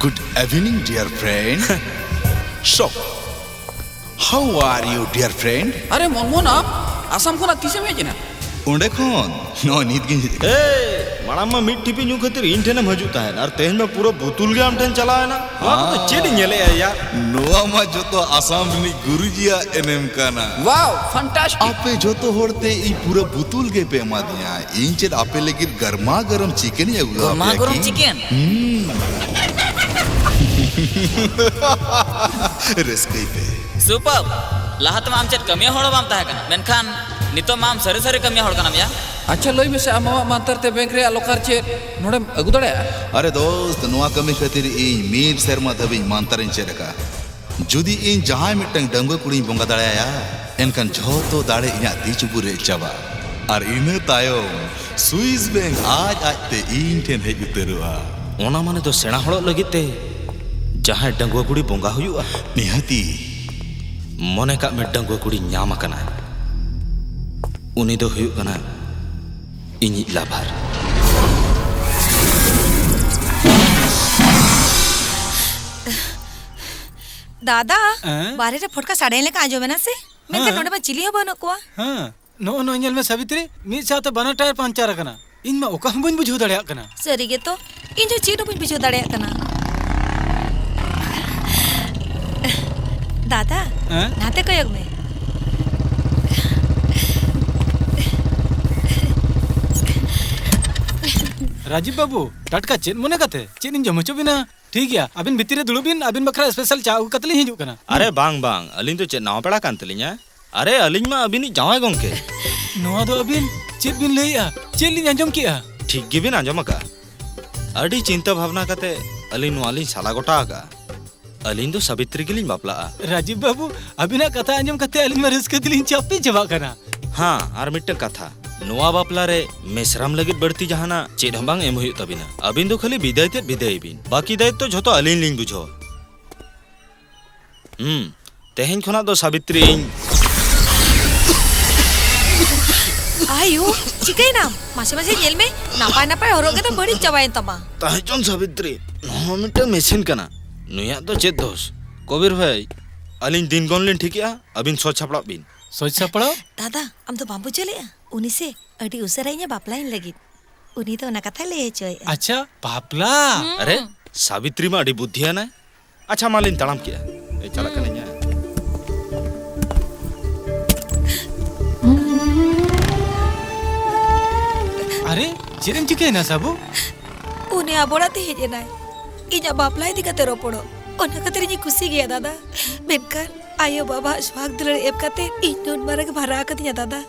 Good evening, dear friend. So, how are you, dear friend? ᱟᱨᱮ ᱢᱚᱱᱢᱳᱦᱚᱱ, ᱟᱢ ᱟᱥᱟᱢ ᱠᱷᱚᱱᱟᱜ ᱛᱤᱥᱮᱢ ᱦᱮᱡ ᱮᱱᱟ? ᱚᱸᱰᱮ ᱠᱷᱚᱱ ᱱᱚᱜᱼᱚᱭ ᱱᱤᱛ ᱜᱤᱧ ᱦᱮᱡ ᱮᱱᱟ᱾ ᱮᱭ, ᱢᱟᱲᱟᱝ ᱢᱟ ᱢᱤᱫ ᱴᱷᱤᱯᱤ ᱧᱩ ᱠᱷᱟᱹᱛᱤᱨ ᱤᱧ ᱴᱷᱮᱱᱮᱢ ᱦᱤᱡᱩᱜ ᱛᱟᱦᱮᱸᱫ, ᱟᱨ ᱛᱮᱦᱮᱧ ᱢᱟ ᱯᱩᱨᱟᱹ ᱵᱩᱛᱩᱞ ᱜᱮ ᱟᱢ ᱴᱷᱮᱱ ᱪᱟᱞᱟᱣ ᱮᱱᱟ᱾ ᱱᱚᱣᱟ ᱠᱚᱫᱚ ᱪᱮᱫ ᱤᱧ ᱧᱮᱞᱮᱜᱼᱟ ᱭᱟ? ᱱᱚᱣᱟ ᱢᱟ ᱡᱚᱛᱚ ᱟᱥᱟᱢ ᱨᱤᱱᱤᱡ ᱜᱩᱨᱩᱡᱤᱭᱟᱜ ᱮᱱᱮᱢ ᱠᱟᱱᱟ᱾ Wow, fantastic! ᱟᱯᱮ ᱡᱚᱛᱚ ᱦᱚᱲ ᱛᱮ ᱤᱧ ᱯᱩᱨᱟᱹ ᱵᱩᱛᱩᱞ ᱜᱮ ᱯᱮ ᱮᱢᱟᱫᱤᱧᱟ᱾ ᱤᱧ ᱪᱮᱫ ᱟᱯᱮ ᱞᱟᱹᱜᱤᱫ ᱜᱟᱨᱢᱟ ᱜᱚᱨᱚᱢ ᱪᱤᱠᱮᱱ ᱤᱧ ᱟᱹᱜᱩ ᱜᱟᱨᱢᱟ ᱟᱯᱮᱭᱟ ᱜᱚᱨᱚᱢ ᱠᱤ? ᱪᱤᱠᱮᱱ? ᱦᱩᱸ᱾ ᱨᱟᱹᱥᱠᱟᱹᱭ ᱯᱮ᱾ ᱥᱩᱯᱟᱨ! ᱞᱟᱦᱟ ᱛᱮᱢᱟ ᱟᱢ ᱪᱮᱫ ᱠᱟᱹᱢᱤᱭᱟᱹ ᱦᱚᱲ ᱦᱚᱸ ᱵᱟᱢ ᱛᱟᱦᱮᱸ ᱠᱟᱱᱟ, ᱢᱮᱱᱠᱷᱟᱱ ᱱᱤᱛᱚᱜ ᱢᱟ ᱟᱢ ᱥᱟᱹᱨᱤ ᱥᱟᱹᱨᱤ ᱠᱟᱹᱢᱤᱭᱟᱹ ᱦᱚᱲ ᱠᱟᱱᱟᱢ ᱭᱟ᱾ ᱟᱪᱪᱷᱟ, ᱞᱟᱹᱭ ᱢᱮᱥᱮ, ᱟᱢ ᱟᱢᱟᱜ ᱢᱟᱱᱛᱟᱨ ᱛᱮ ᱵᱮᱝᱠ ᱨᱮᱭᱟᱜ ᱞᱚᱠᱟᱨ ᱪᱮᱫ ᱱᱚᱰᱮᱢ ᱟᱹᱜᱩ ᱫᱟᱲᱮᱭᱟᱜᱼᱟ? ᱟᱨᱮ ᱫᱳᱥᱛ, ᱱᱚᱣᱟ ᱠᱟᱹᱢᱤ ᱠᱷᱟᱹᱛᱤᱨ ᱤᱧ ᱢᱤᱫ ᱥᱮᱨᱢᱟ ᱫᱷᱟᱹᱵᱤᱡ ᱢᱟᱱᱛᱟᱨᱤᱧ ᱪᱮᱫ ᱟᱠᱟᱫᱼᱟ᱾ ᱡᱩᱫᱤ ᱤᱧ ᱡᱟᱦᱟᱸᱭ ᱢᱤᱫᱴᱟᱝ ᱰᱟᱺᱜᱩᱣᱟᱹ ᱠᱩᱲᱤᱧ ᱵᱚᱸᱜᱟ ᱫᱟᱲᱮᱭᱟᱭᱟ, ᱮᱱᱠᱷᱟᱱ ᱡᱷᱚᱛᱚ ᱫᱟᱲᱮ ᱤᱧᱟᱜ ᱛᱤ ᱪᱩᱯᱩᱫ ᱨᱮ ᱪᱟᱵᱟᱜᱼᱟ᱾ ᱟᱨ ᱤᱱᱟᱹ ᱛᱟᱭᱚᱢ ᱥᱩᱭᱤᱥ ᱵᱮᱝᱠ ᱟᱡ ᱟᱡᱛᱮ ᱤᱧ ᱴᱷᱮᱱ ᱦᱮᱡ ᱩᱛᱟᱹᱨᱚᱜᱼᱟ᱾ ᱚᱱᱟ ᱢᱟᱱᱮ ᱫᱚ ᱥᱮᱬᱟ ᱦᱚᱲᱚᱜ ᱞᱟᱹᱜᱤᱫ ᱛᱮ ᱡᱟᱦᱟᱸᱭ ᱰᱟᱺᱜᱩᱣᱟᱹ ᱠᱩᱲᱤ ᱵᱚᱸᱜᱟ ᱦᱩᱭᱩᱜᱼᱟ? ᱱᱤᱦᱟᱹᱛᱤ᱾ ᱢᱚᱱᱮ ᱠᱟᱜ ᱢᱮ, ᱰᱟᱺᱜᱩᱣᱟᱹ ᱠᱩᱲᱤ ᱧᱟᱢ ᱟᱠᱟᱱᱟ, ᱩᱱᱤ ᱫᱚ ᱦᱩᱭᱩᱜ ᱠᱟᱱᱟ ᱤᱧᱤᱡ ᱞᱟᱵᱷᱟᱨ᱾ ᱫᱟᱫᱟ, ᱦᱮᱸ? ᱵᱟᱦᱨᱮ ᱨᱮ ᱯᱷᱚᱴᱠᱟ ᱥᱟᱰᱮ ᱞᱮᱠᱟ ᱟᱸᱡᱚᱢ ᱮᱱᱟ ᱥᱮ? ᱢᱮᱱᱠᱷᱟᱱ ᱦᱮᱸ᱾ ᱱᱚᱰᱮ ᱢᱟ ᱪᱤᱞᱤ ᱦᱚᱸ ᱵᱟᱹᱱᱩᱜ ᱠᱚᱣᱟ᱾ ᱦᱮᱸ, ᱱᱚᱜᱼᱚ ᱱᱚᱣᱟ ᱧᱮᱞ ᱢᱮ ᱥᱟᱵᱤᱛᱨᱤ, ᱢᱤᱫ ᱥᱟᱶᱛᱮ ᱵᱟᱱᱟᱨ ᱴᱟᱭᱟᱨ ᱯᱟᱱᱪᱟᱨ ᱟᱠᱟᱱᱟ᱾ ᱤᱧ ᱢᱟ ᱚᱠᱟ ᱦᱚᱸ ᱵᱟᱹᱧ ᱵᱩᱡᱷᱟᱹᱣ ᱫᱟᱲᱮᱭᱟᱜ ᱠᱟᱱᱟ᱾ ᱥᱟᱹᱨᱤ ᱜᱮᱛᱚ, ᱤᱧ ᱦᱚᱸ ᱪᱮᱫ ᱦᱚᱸ ᱵᱟᱹᱧ ᱵᱩᱡᱷᱟᱹᱣ ᱫᱟᱲᱮᱭᱟᱜ ᱠᱟᱱᱟ᱾ ᱫᱟᱫᱟ, ᱦᱮᱸ? ᱱᱟᱛᱮ ᱠᱚᱭᱚᱜ ᱢᱮ᱾ ᱨᱟᱡᱤᱵ ᱵᱟᱹᱵᱩ, ᱴᱟᱴᱠᱟ ᱪᱮᱫ ᱢᱚᱱᱮ ᱠᱟᱛᱮ? ᱪᱮᱫ ᱤᱧ ᱡᱚᱢ ᱦᱚᱪᱚ ᱵᱤᱱᱟ? ᱴᱷᱤᱠ ᱜᱮᱭᱟ, ᱟᱹᱵᱤᱱ ᱵᱷᱤᱛᱤᱨ ᱨᱮ ᱫᱩᱲᱩᱵ ᱵᱤᱱ, ᱟᱹᱵᱤᱱ ᱵᱟᱠᱷᱨᱟ ᱥᱯᱮᱥᱟᱞ ᱪᱟ ᱟᱹᱜᱩ ᱠᱟᱛᱮ ᱞᱤᱧ ᱦᱤᱡᱩᱜ ᱠᱟᱱᱟ᱾ ᱟᱨᱮ ᱵᱟᱝ, ᱵᱟᱝ, ᱟᱹᱞᱤᱧ ᱫᱚ ᱪᱮᱫ ᱱᱟᱣᱟ ᱯᱮᱲᱟ ᱠᱟᱱ ᱛᱟᱹᱞᱤᱧᱟ? ᱟᱨᱮ, ᱟᱹᱞᱤᱧ ᱢᱟ ᱟᱹᱵᱤᱱᱤᱡ ᱡᱟᱶᱟᱭ ᱜᱚᱝᱠᱮ᱾ ᱱᱚᱣᱟ ᱫᱚ ᱟᱹᱵᱤᱱ ᱪᱮᱫ ᱵᱤᱱ ᱞᱟᱹᱭᱮᱜᱼᱟ? ᱪᱮᱫ ᱞᱤᱧ ᱟᱸᱡᱚᱢ ᱠᱮᱜᱼᱟ? ᱴᱷᱤᱠ ᱜᱮᱵᱤᱱ ᱟᱸᱡᱚᱢ ᱟᱠᱟᱫᱼᱟ᱾ ᱟᱹᱰᱤ ᱪᱤᱱᱛᱟᱹ ᱵᱷᱟᱵᱽᱱᱟ ᱠᱟᱛᱮ ᱟᱹᱞᱤᱧ ᱱᱚᱣᱟ ᱞᱤᱧ ᱥᱟᱞᱟ ᱜᱚᱴᱟ ᱟᱠᱟᱫᱼᱟ᱾ ᱟᱹᱞᱤᱧ ᱫᱚ ᱥᱟᱵᱤᱛᱨᱤ ᱜᱮᱞᱤᱧ ᱵᱟᱯᱞᱟᱜᱼᱟ᱾ ᱨᱟᱡᱤᱵ ᱵᱟᱹᱵᱩ, ᱟᱹᱵᱤᱱᱟᱜ ᱠᱟᱛᱷᱟ ᱟᱸᱡᱚᱢ ᱠᱟᱛᱮ ᱟᱹᱞᱤᱧ ᱢᱟ ᱨᱟᱹᱥᱠᱟᱹ ᱛᱮᱞᱤᱧ ᱪᱟᱯᱮ ᱪᱟᱵᱟᱜ ᱠᱟᱱᱟ᱾ ᱦᱮᱸ, ᱟᱨ ᱢᱤᱫᱴᱟᱝ ᱠᱟᱛᱷᱟ, ᱱᱚᱣᱟ ᱵᱟᱯᱞᱟ ᱨᱮ ᱢᱮᱥᱨᱟᱢ ᱞᱟᱹᱜᱤᱫ ᱵᱟᱹᱲᱛᱤ ᱡᱟᱦᱟᱱᱟᱜ ᱪᱮᱫ ᱦᱚᱸ ᱵᱟᱝ ᱮᱢ ᱦᱩᱭᱩᱜ ᱛᱟᱹᱵᱤᱱᱟ᱾ ᱟᱹᱵᱤᱱ ᱫᱚ ᱠᱷᱟᱹᱞᱤ ᱵᱤᱫᱟᱹᱭ ᱛᱮᱫ ᱵᱤᱫᱟᱹᱭ ᱵᱤᱱ, ᱵᱟᱹᱠᱤ ᱫᱟᱭᱤᱛᱛᱚ ᱡᱷᱚᱛᱚ ᱟᱹᱞᱤᱧ ᱞᱤᱧ ᱵᱩᱡᱷᱟᱹᱣᱟ᱾ ᱦᱩᱸ, ᱛᱮᱦᱮᱧ ᱠᱷᱚᱱᱟᱜ ᱫᱚ ᱥᱟᱵᱤᱛᱨᱤ ᱤᱧ᱾ ᱟᱭᱳ, ᱪᱤᱠᱟᱹᱭᱮᱱᱟᱢ? ᱢᱟᱥᱮ ᱢᱟᱥᱮ ᱧᱮᱞ ᱢᱮ, ᱱᱟᱯᱟᱭ ᱱᱟᱯᱟᱭ ᱦᱚᱨᱚᱜ ᱜᱮᱫᱚ ᱵᱟᱹᱲᱤᱡ ᱪᱟᱵᱟᱭᱮᱱ ᱛᱟᱢᱟ᱾ ᱛᱟᱦᱮᱸ ᱪᱚᱱ ᱥᱟᱵᱤᱛᱨᱤ, ᱱᱚᱣᱟ ᱢᱤᱫᱴᱟᱝ ᱢᱮᱥᱤᱱ ᱠᱟᱱᱟ᱾ ᱱᱩᱭᱟᱜ ᱫᱚ ᱪᱮᱫ ᱫᱳᱥ? ᱠᱚᱵᱤᱨ ᱵᱷᱟᱭ, ᱟᱹᱞᱤᱧ ᱫᱤᱱ ᱜᱚᱱ ᱞᱤᱧ ᱴᱷᱤᱠᱮᱜᱼᱟ, ᱟᱹᱵᱤᱱ ᱥᱚᱡᱽ ᱥᱟᱯᱲᱟᱜ ᱵᱤᱱ᱾ ᱥᱚᱡᱽ ᱥᱟᱯᱲᱟᱣ? ᱫᱟᱫᱟ, ᱟᱢ ᱫᱚ ᱵᱟᱢ ᱵᱩᱡᱷᱟᱹᱣ ᱞᱮᱜᱼᱟ? ᱩᱱᱤ ᱥᱮ ᱟᱹᱰᱤ ᱩᱥᱟᱹᱨᱟ ᱤᱧᱮ ᱵᱟᱯᱞᱟᱧ ᱞᱟᱹᱜᱤᱫ᱾ ᱩᱱᱤ ᱫᱚ ᱚᱱᱟ ᱠᱟᱛᱷᱟᱭ ᱞᱟᱹᱭ ᱦᱚᱪᱚᱭᱮᱜᱼᱟ᱾ ᱟᱪᱪᱷᱟ, ᱵᱟᱯᱞᱟ? ᱦᱩᱸ᱾ ᱟᱨᱮ, ᱥᱟᱵᱤᱛᱨᱤ ᱢᱟ ᱟᱹᱰᱤ ᱵᱩᱫᱽᱫᱷᱤᱭᱟᱱᱟᱭ᱾ ᱟᱪᱪᱷᱟ, ᱢᱟ ᱞᱤᱧ ᱛᱟᱲᱟᱢ ᱠᱮᱜᱼᱟ᱾ ᱮ, ᱪᱟᱞᱟᱜ ᱠᱟᱹᱱᱟᱹᱧ ᱦᱟᱸᱜ᱾ ᱟᱨᱮ, ᱪᱮᱫ ᱮᱢ ᱪᱤᱠᱟᱹᱭᱮᱱᱟ ᱥᱟᱵᱩ? ᱩᱱᱤ ᱟᱵᱚ ᱚᱲᱟᱜ ᱛᱮ ᱦᱮᱡ ᱮᱱᱟᱭ᱾ ᱤᱧᱟᱜ ᱵᱟᱯᱞᱟ ᱤᱫᱤ ᱠᱟᱛᱮ ᱨᱚᱯᱚᱲᱚᱜ᱾ ᱚᱱᱟ ᱠᱷᱟᱹᱛᱤᱨ ᱤᱧ ᱠᱩᱥᱤ ᱜᱮᱭᱟ ᱫᱟᱫᱟ᱾ ᱢᱮᱱᱠᱷᱟᱱ ᱟᱭᱳ ᱵᱟᱵᱟᱣᱟᱜ ᱥᱚᱦᱟᱜ ᱫᱩᱞᱟᱹᱲ ᱮᱢ ᱠᱟᱛᱮ ᱤᱧ ᱱᱩᱱ ᱢᱟᱨᱟᱝ ᱮᱢ ᱦᱟᱨᱟ ᱟᱠᱟᱫᱤᱧᱟ ᱫᱟᱫᱟ᱾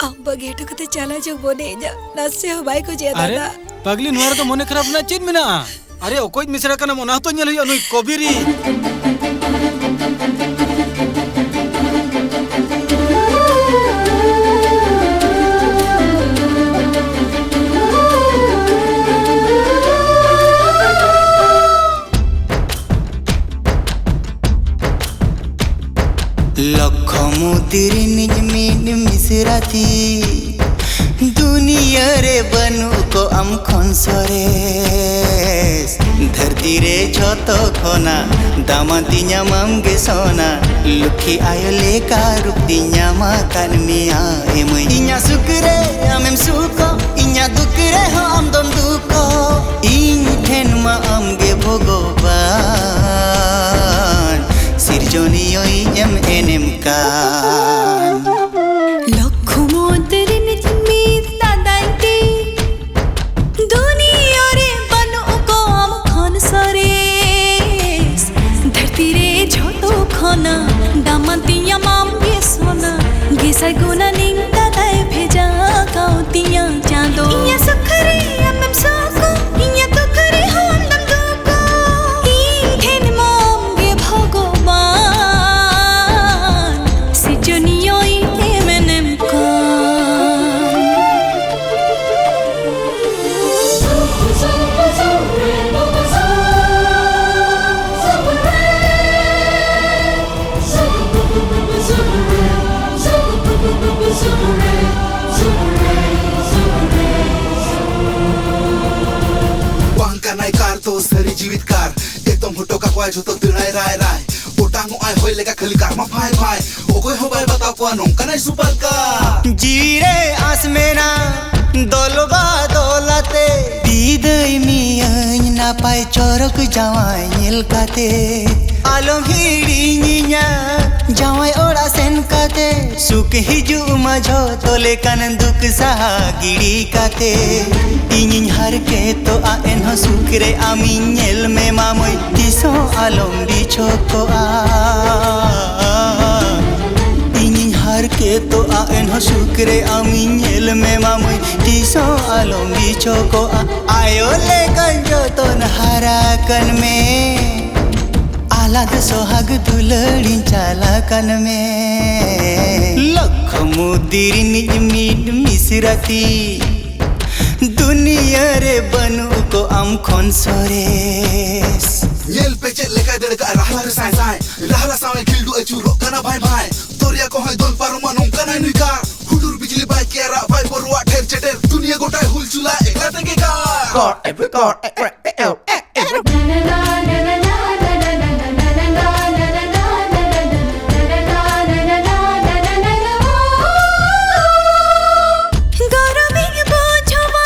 ᱟᱢ ᱵᱟᱹᱜᱤ ᱦᱚᱴᱚ ᱠᱟᱛᱮ ᱪᱟᱞᱟᱣ ᱡᱚᱝ ᱢᱚᱱᱮ ᱤᱧᱟᱹᱜ ᱱᱟᱥᱮ ᱦᱚᱸ ᱵᱟᱭ ᱠᱷᱚᱡᱮᱜᱼᱟ ᱟᱨᱮ, ᱫᱟᱫᱟ᱾ ᱯᱟᱜᱽᱞᱤ, ᱱᱚᱣᱟ ᱨᱮᱫᱚ ᱢᱚᱱᱮ ᱠᱷᱟᱨᱟᱯ ᱨᱮᱱᱟᱜ ᱪᱮᱫ ᱢᱮᱱᱟᱜᱼᱟ? ᱟᱨᱮ, ᱚᱠᱚᱭ ᱢᱤᱥᱨᱟ ᱠᱟᱱᱟᱢ, ᱚᱱᱟ ᱦᱚᱸᱛᱚ ᱧᱮᱞ ᱦᱩᱭᱩᱜᱼᱟ, ᱱᱩᱭ ᱠᱚᱵᱤᱨᱤ᱾ ᱞᱚᱠᱠᱷᱚ ᱢᱩᱫᱽ ᱨᱤᱱᱤᱡ ᱢᱤᱫ ᱢᱤᱥᱨᱟ ᱛᱤᱧ, ᱫᱩᱱᱤᱭᱟᱹ ᱨᱮ ᱵᱟᱹᱱᱩᱜ ᱠᱚ ᱟᱢ ᱠᱷᱚᱱ ᱥᱚᱨᱮᱥ᱾ ᱫᱷᱟᱹᱨᱛᱤ ᱨᱮ ᱡᱷᱚᱛᱚ ᱠᱷᱚᱱᱟᱜ ᱫᱟᱢᱟᱱ ᱛᱤᱧ ᱟᱢᱟᱢ ᱜᱮ ᱥᱚᱱᱟ᱾ ᱞᱩᱠᱷᱤ ᱟᱭᱳ ᱞᱮᱠᱟ ᱨᱩᱯ ᱛᱤᱧ ᱧᱟᱢ ᱟᱠᱟᱫ ᱢᱮᱭᱟ ᱮ ᱢᱟᱹᱭ᱾ ᱤᱧᱟᱜ ᱥᱩᱠ ᱨᱮ ᱟᱢᱮᱢ ᱥᱩᱠᱚᱜ, ᱤᱧᱟᱜ ᱫᱩᱠ ᱨᱮᱦᱚᱸ ᱟᱢ ᱫᱚᱢ ᱫᱩᱠᱚᱜ᱾ ᱤᱧ ᱴᱷᱮᱱ ᱢᱟ ᱟᱢ ᱜᱮ ᱵᱷᱚᱜᱚᱵᱟᱱ, ᱥᱤᱨᱡᱚᱱᱤᱭᱟᱹ ᱤᱧ ᱮᱢ ᱮᱱᱮᱢ ᱠᱟᱱ᱾ ᱞᱚᱠᱠᱷᱚ ᱢᱩᱫᱽ ᱨᱤᱱᱤᱡ ᱢᱤᱫ ᱫᱟᱫᱟᱭ ᱛᱤᱧ, ᱫᱩᱱᱤᱭᱟᱹ ᱨᱮ ᱵᱟᱹᱱᱩᱜ ᱠᱚᱣᱟ ᱟᱢ ᱠᱷᱚᱱ ᱥᱚᱨᱮᱥ᱾ ᱫᱷᱟᱹᱨᱛᱤ ᱨᱮ ᱡᱷᱚᱛᱚ ᱠᱷᱚᱱᱟᱜ ᱫᱟᱢᱟᱱ ᱛᱤᱧ ᱟᱢᱟᱢ ᱜᱮ ᱥᱚᱱᱟ᱾ ᱜᱮᱥᱟᱭ ᱜᱩᱱᱟᱱᱤᱧ ᱫᱟᱫᱟᱭ ᱵᱷᱮᱡᱟ ᱠᱟᱣᱫᱤᱧᱟ ᱪᱟᱸᱫᱚ᱾ ᱤᱧᱟᱜ ᱥᱩᱠ ᱨᱮ ᱟᱢᱮᱢ ᱥᱩᱠᱚᱜ, ᱤᱧᱟᱜ ᱫᱩᱠ ᱨᱮᱦᱚᱸ ᱟᱢ ᱫᱚᱢ ᱫᱩᱠᱚᱜ᱾ ᱤᱧ ᱴᱷᱮᱱ ᱢᱟ ᱟᱢ ᱜᱮ ᱵᱷᱚᱜᱚᱵᱟᱱ, ᱥᱤᱨᱡᱚᱱᱤᱭᱟᱹ ᱤᱧ ᱮᱢ ᱮᱱᱮᱢ ᱠᱟᱱ᱾ ᱦᱚᱭ ᱞᱮᱠᱟ ᱠᱷᱟᱹᱞᱤ ᱠᱟᱨᱢᱟ ᱯᱷᱟᱭ ᱯᱷᱟᱭ᱾ ᱚᱠᱚᱭ ᱦᱚᱸ ᱵᱟᱭ ᱵᱟᱛᱟᱣ ᱠᱚᱣᱟ ᱱᱚᱝᱠᱟᱱᱟᱭ ᱥᱩᱯᱟᱨ ᱠᱟᱨ᱾ ᱡᱤᱣᱤ ᱨᱮ ᱟᱸᱥ ᱢᱮᱱᱟᱜ ᱫᱚᱞ ᱵᱟᱫᱚᱞ ᱟᱛᱮ, ᱵᱤᱫᱟᱹᱭ ᱢᱤᱭᱟᱹᱧ ᱱᱟᱯᱟᱭ ᱪᱚᱨᱚᱠ ᱡᱟᱶᱟᱭ ᱧᱮᱞ ᱠᱟᱛᱮ᱾ ᱟᱞᱚᱢ ᱦᱤᱲᱤᱧᱤᱧᱟ ᱡᱟᱶᱟᱭ ᱚᱲᱟᱜ ᱥᱮᱱ ᱠᱟᱛᱮ᱾ ᱥᱩᱠ ᱦᱤᱡᱩᱜ ᱢᱟ ᱡᱷᱚᱛᱚ ᱞᱮᱠᱟᱱ ᱫᱩᱠ ᱥᱟᱦᱟ ᱜᱤᱰᱤ ᱠᱟᱛᱮ᱾ ᱤᱧᱤᱧ ᱦᱟᱨᱠᱮᱛᱚᱜᱼᱟ ᱮᱱᱦᱚᱸ ᱥᱩᱠ ᱨᱮ ᱟᱢᱤᱧ ᱧᱮᱞ ᱢᱮ ᱢᱟᱢᱚᱭ, ᱛᱤᱥ ᱦᱚᱸ ᱟᱞᱚᱢ ᱵᱤᱪᱷᱚᱠᱚᱜᱼᱟ᱾ ᱤᱧᱤᱧ ᱦᱟᱨᱠᱮᱛᱚᱜᱼᱟ ᱮᱱᱦᱚᱸ ᱥᱩᱠ ᱨᱮ ᱟᱢᱤᱧ ᱧᱮᱞ ᱢᱮ ᱢᱟᱢᱚᱭ, ᱛᱤᱥ ᱦᱚᱸ ᱟᱞᱚᱢ ᱵᱤᱪᱷᱚᱠᱚᱜᱼᱟ᱾ ᱟᱭᱳ ᱞᱮᱠᱟᱧ ᱡᱚᱛᱚᱱ ᱦᱟᱨᱟ ᱠᱟᱱ ᱢᱮ, ᱟᱞᱟᱫ ᱥᱚᱦᱟᱜ ᱫᱩᱞᱟᱹᱲᱤᱧ ᱪᱟᱞᱟ ᱠᱟᱱ ᱢᱮ᱾ ᱞᱚᱠᱷ ᱢᱩᱫᱤ ᱨᱤᱱᱤᱡ ᱢᱤᱫ ᱢᱤᱥᱨᱟᱛᱤ, ᱫᱩᱱᱤᱭᱟᱹ ᱨᱮ ᱵᱟᱹᱱᱩᱜ ᱠᱚ ᱟᱢ ᱠᱷᱚᱱ ᱥᱚᱨᱮᱥ᱾ ᱧᱮᱞ ᱯᱮ ᱪᱮᱫ ᱞᱮᱠᱟᱭ ᱫᱟᱹᱲ ᱠᱟᱜᱼᱟ ᱨᱟᱦᱞᱟ ᱨᱮ ᱥᱟᱭ ᱥᱟᱭ, ᱨᱟᱦᱞᱟ ᱥᱟᱶ ᱮ ᱠᱷᱤᱞᱰᱩ ᱟᱹᱪᱩᱨᱚᱜ ᱠᱟᱱᱟ ᱵᱷᱟᱭ ᱵᱷᱟᱭ᱾ ᱫᱚᱨᱭᱟ ᱠᱚᱦᱚᱸᱭ ᱫᱚᱱ ᱯᱟᱨᱚᱢᱟ ᱱᱚᱝᱠᱟᱱᱟᱭ ᱱᱩᱭ ᱠᱟᱨ᱾ ᱦᱩᱰᱩᱨ ᱵᱤᱡᱽᱞᱤ ᱵᱟᱭ ᱠᱮᱭᱟᱨᱟ ᱵᱟᱭ ᱵᱚᱨᱚᱣᱟ ᱴᱷᱮᱨ ᱪᱮᱴᱮᱨ, ᱫᱩᱱᱤᱭᱟᱹ ᱜᱚᱴᱟᱭ ᱦᱩᱞ ᱪᱩᱞᱟ ᱮᱠᱞᱟ ᱛᱮᱜᱮ ᱠᱟᱨ᱾ ᱠᱚᱨ ᱮᱯᱨᱮ ᱠᱚᱨ ᱮᱯᱨᱮ ᱮ ᱮ ᱮ ᱮ᱾ ᱜᱚᱨᱚᱵᱤᱧ ᱵᱩᱡᱷᱟᱹᱣᱟ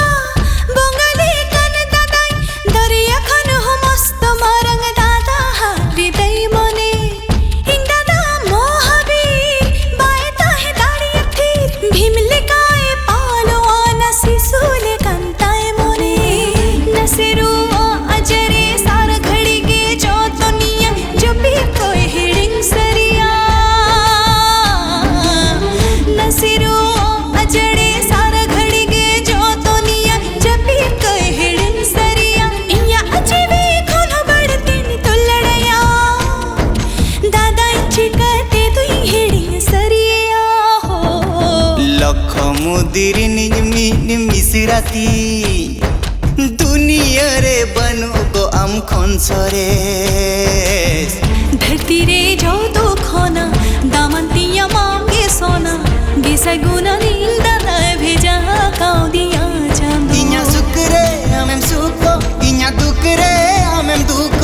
ᱵᱚᱸᱜᱟ ᱞᱮᱠᱟᱱ ᱫᱟᱫᱟᱭ, ᱫᱚᱨᱭᱟ ᱠᱷᱚᱱ ᱦᱚᱸ ᱢᱚᱥᱛ ᱢᱟᱨᱟᱝ ᱫᱟᱫᱟ ᱦᱟᱨᱤᱫᱟᱹᱭ ᱢᱚᱱᱮ᱾ ᱤᱧ ᱫᱟᱫᱟ ᱢᱚᱦᱟᱵᱤᱨ ᱵᱟᱭ ᱛᱟᱦᱮᱸ ᱫᱟᱲᱮᱭᱟᱜ ᱛᱷᱤᱨ, ᱵᱷᱤᱢ ᱞᱮᱠᱟᱭ ᱯᱟᱞᱚᱣᱟᱱᱟ ᱥᱤᱥᱩ ᱞᱮᱠᱟᱱ ᱛᱟᱭ ᱢᱚᱱᱮ᱾ ᱱᱟᱥᱮ ᱨᱩᱣᱟᱹ ᱟᱡᱟᱨᱮ ᱥᱟᱨ ᱜᱷᱟᱹᱲᱤ ᱜᱮ ᱡᱚᱛᱚᱱᱤᱭᱟ, ᱡᱟᱹᱯᱤᱫ ᱠᱚᱭ ᱦᱤᱲᱤᱧ ᱥᱟᱹᱨᱤᱭᱟ᱾ ᱱᱟᱥᱮ ᱨᱩᱣᱟᱹ ᱟᱡᱟᱨᱮ ᱥᱟᱨ ᱜᱷᱟᱹᱲᱤ ᱜᱮ ᱡᱚᱛᱚᱱᱤᱭᱟ, ᱡᱟᱹᱯᱤᱫ ᱠᱚᱭ ᱦᱤᱲᱤᱧ ᱥᱟᱹᱨᱤᱭᱟ᱾ ᱤᱧᱟᱜ ᱡᱤᱣᱤ ᱠᱷᱚᱱ ᱦᱚᱸ ᱵᱟᱹᱲᱛᱤᱧ ᱫᱩᱞᱟᱹᱲᱟᱭᱟ, ᱫᱟᱫᱟᱧ ᱪᱤᱠᱟᱹᱛᱮ ᱫᱩᱧ ᱦᱤᱲᱤᱧ ᱥᱟᱹᱨᱤᱭᱟ ᱦᱳ᱾ ᱞᱚᱠᱷᱚ ᱢᱩᱫᱤ ᱨᱤᱱᱤᱡ ᱢᱤᱫ ᱢᱤᱥᱨᱟᱛᱤ, ᱫᱩᱱᱤᱭᱟᱹ ᱨᱮ ᱵᱟᱹᱱᱩᱜ ᱠᱚ ᱟᱢ ᱠᱷᱚᱱ ᱥᱚᱨᱮᱥ᱾ ᱫᱷᱟᱹᱨᱛᱤ ᱨᱮ ᱡᱚᱛᱚ ᱠᱷᱚᱱᱟᱜ ᱫᱟᱢᱟᱱ ᱛᱤᱧ ᱟᱢᱟᱜ ᱜᱮ ᱥᱚᱱᱟ, ᱜᱮᱥᱟᱭ ᱜᱩᱱᱟᱱ ᱤᱧ ᱫᱟᱫᱟᱭ ᱵᱷᱮᱡᱟ ᱠᱟᱣᱫᱤᱧᱟ ᱪᱟᱸᱫᱚ᱾ ᱤᱧᱟᱜ ᱥᱩᱠ ᱨᱮ ᱟᱢᱮᱢ ᱥᱩᱠᱚᱜ, ᱤᱧᱟᱜ ᱫᱩᱠ ᱨᱮ ᱟᱢᱮᱢ ᱫᱩᱠ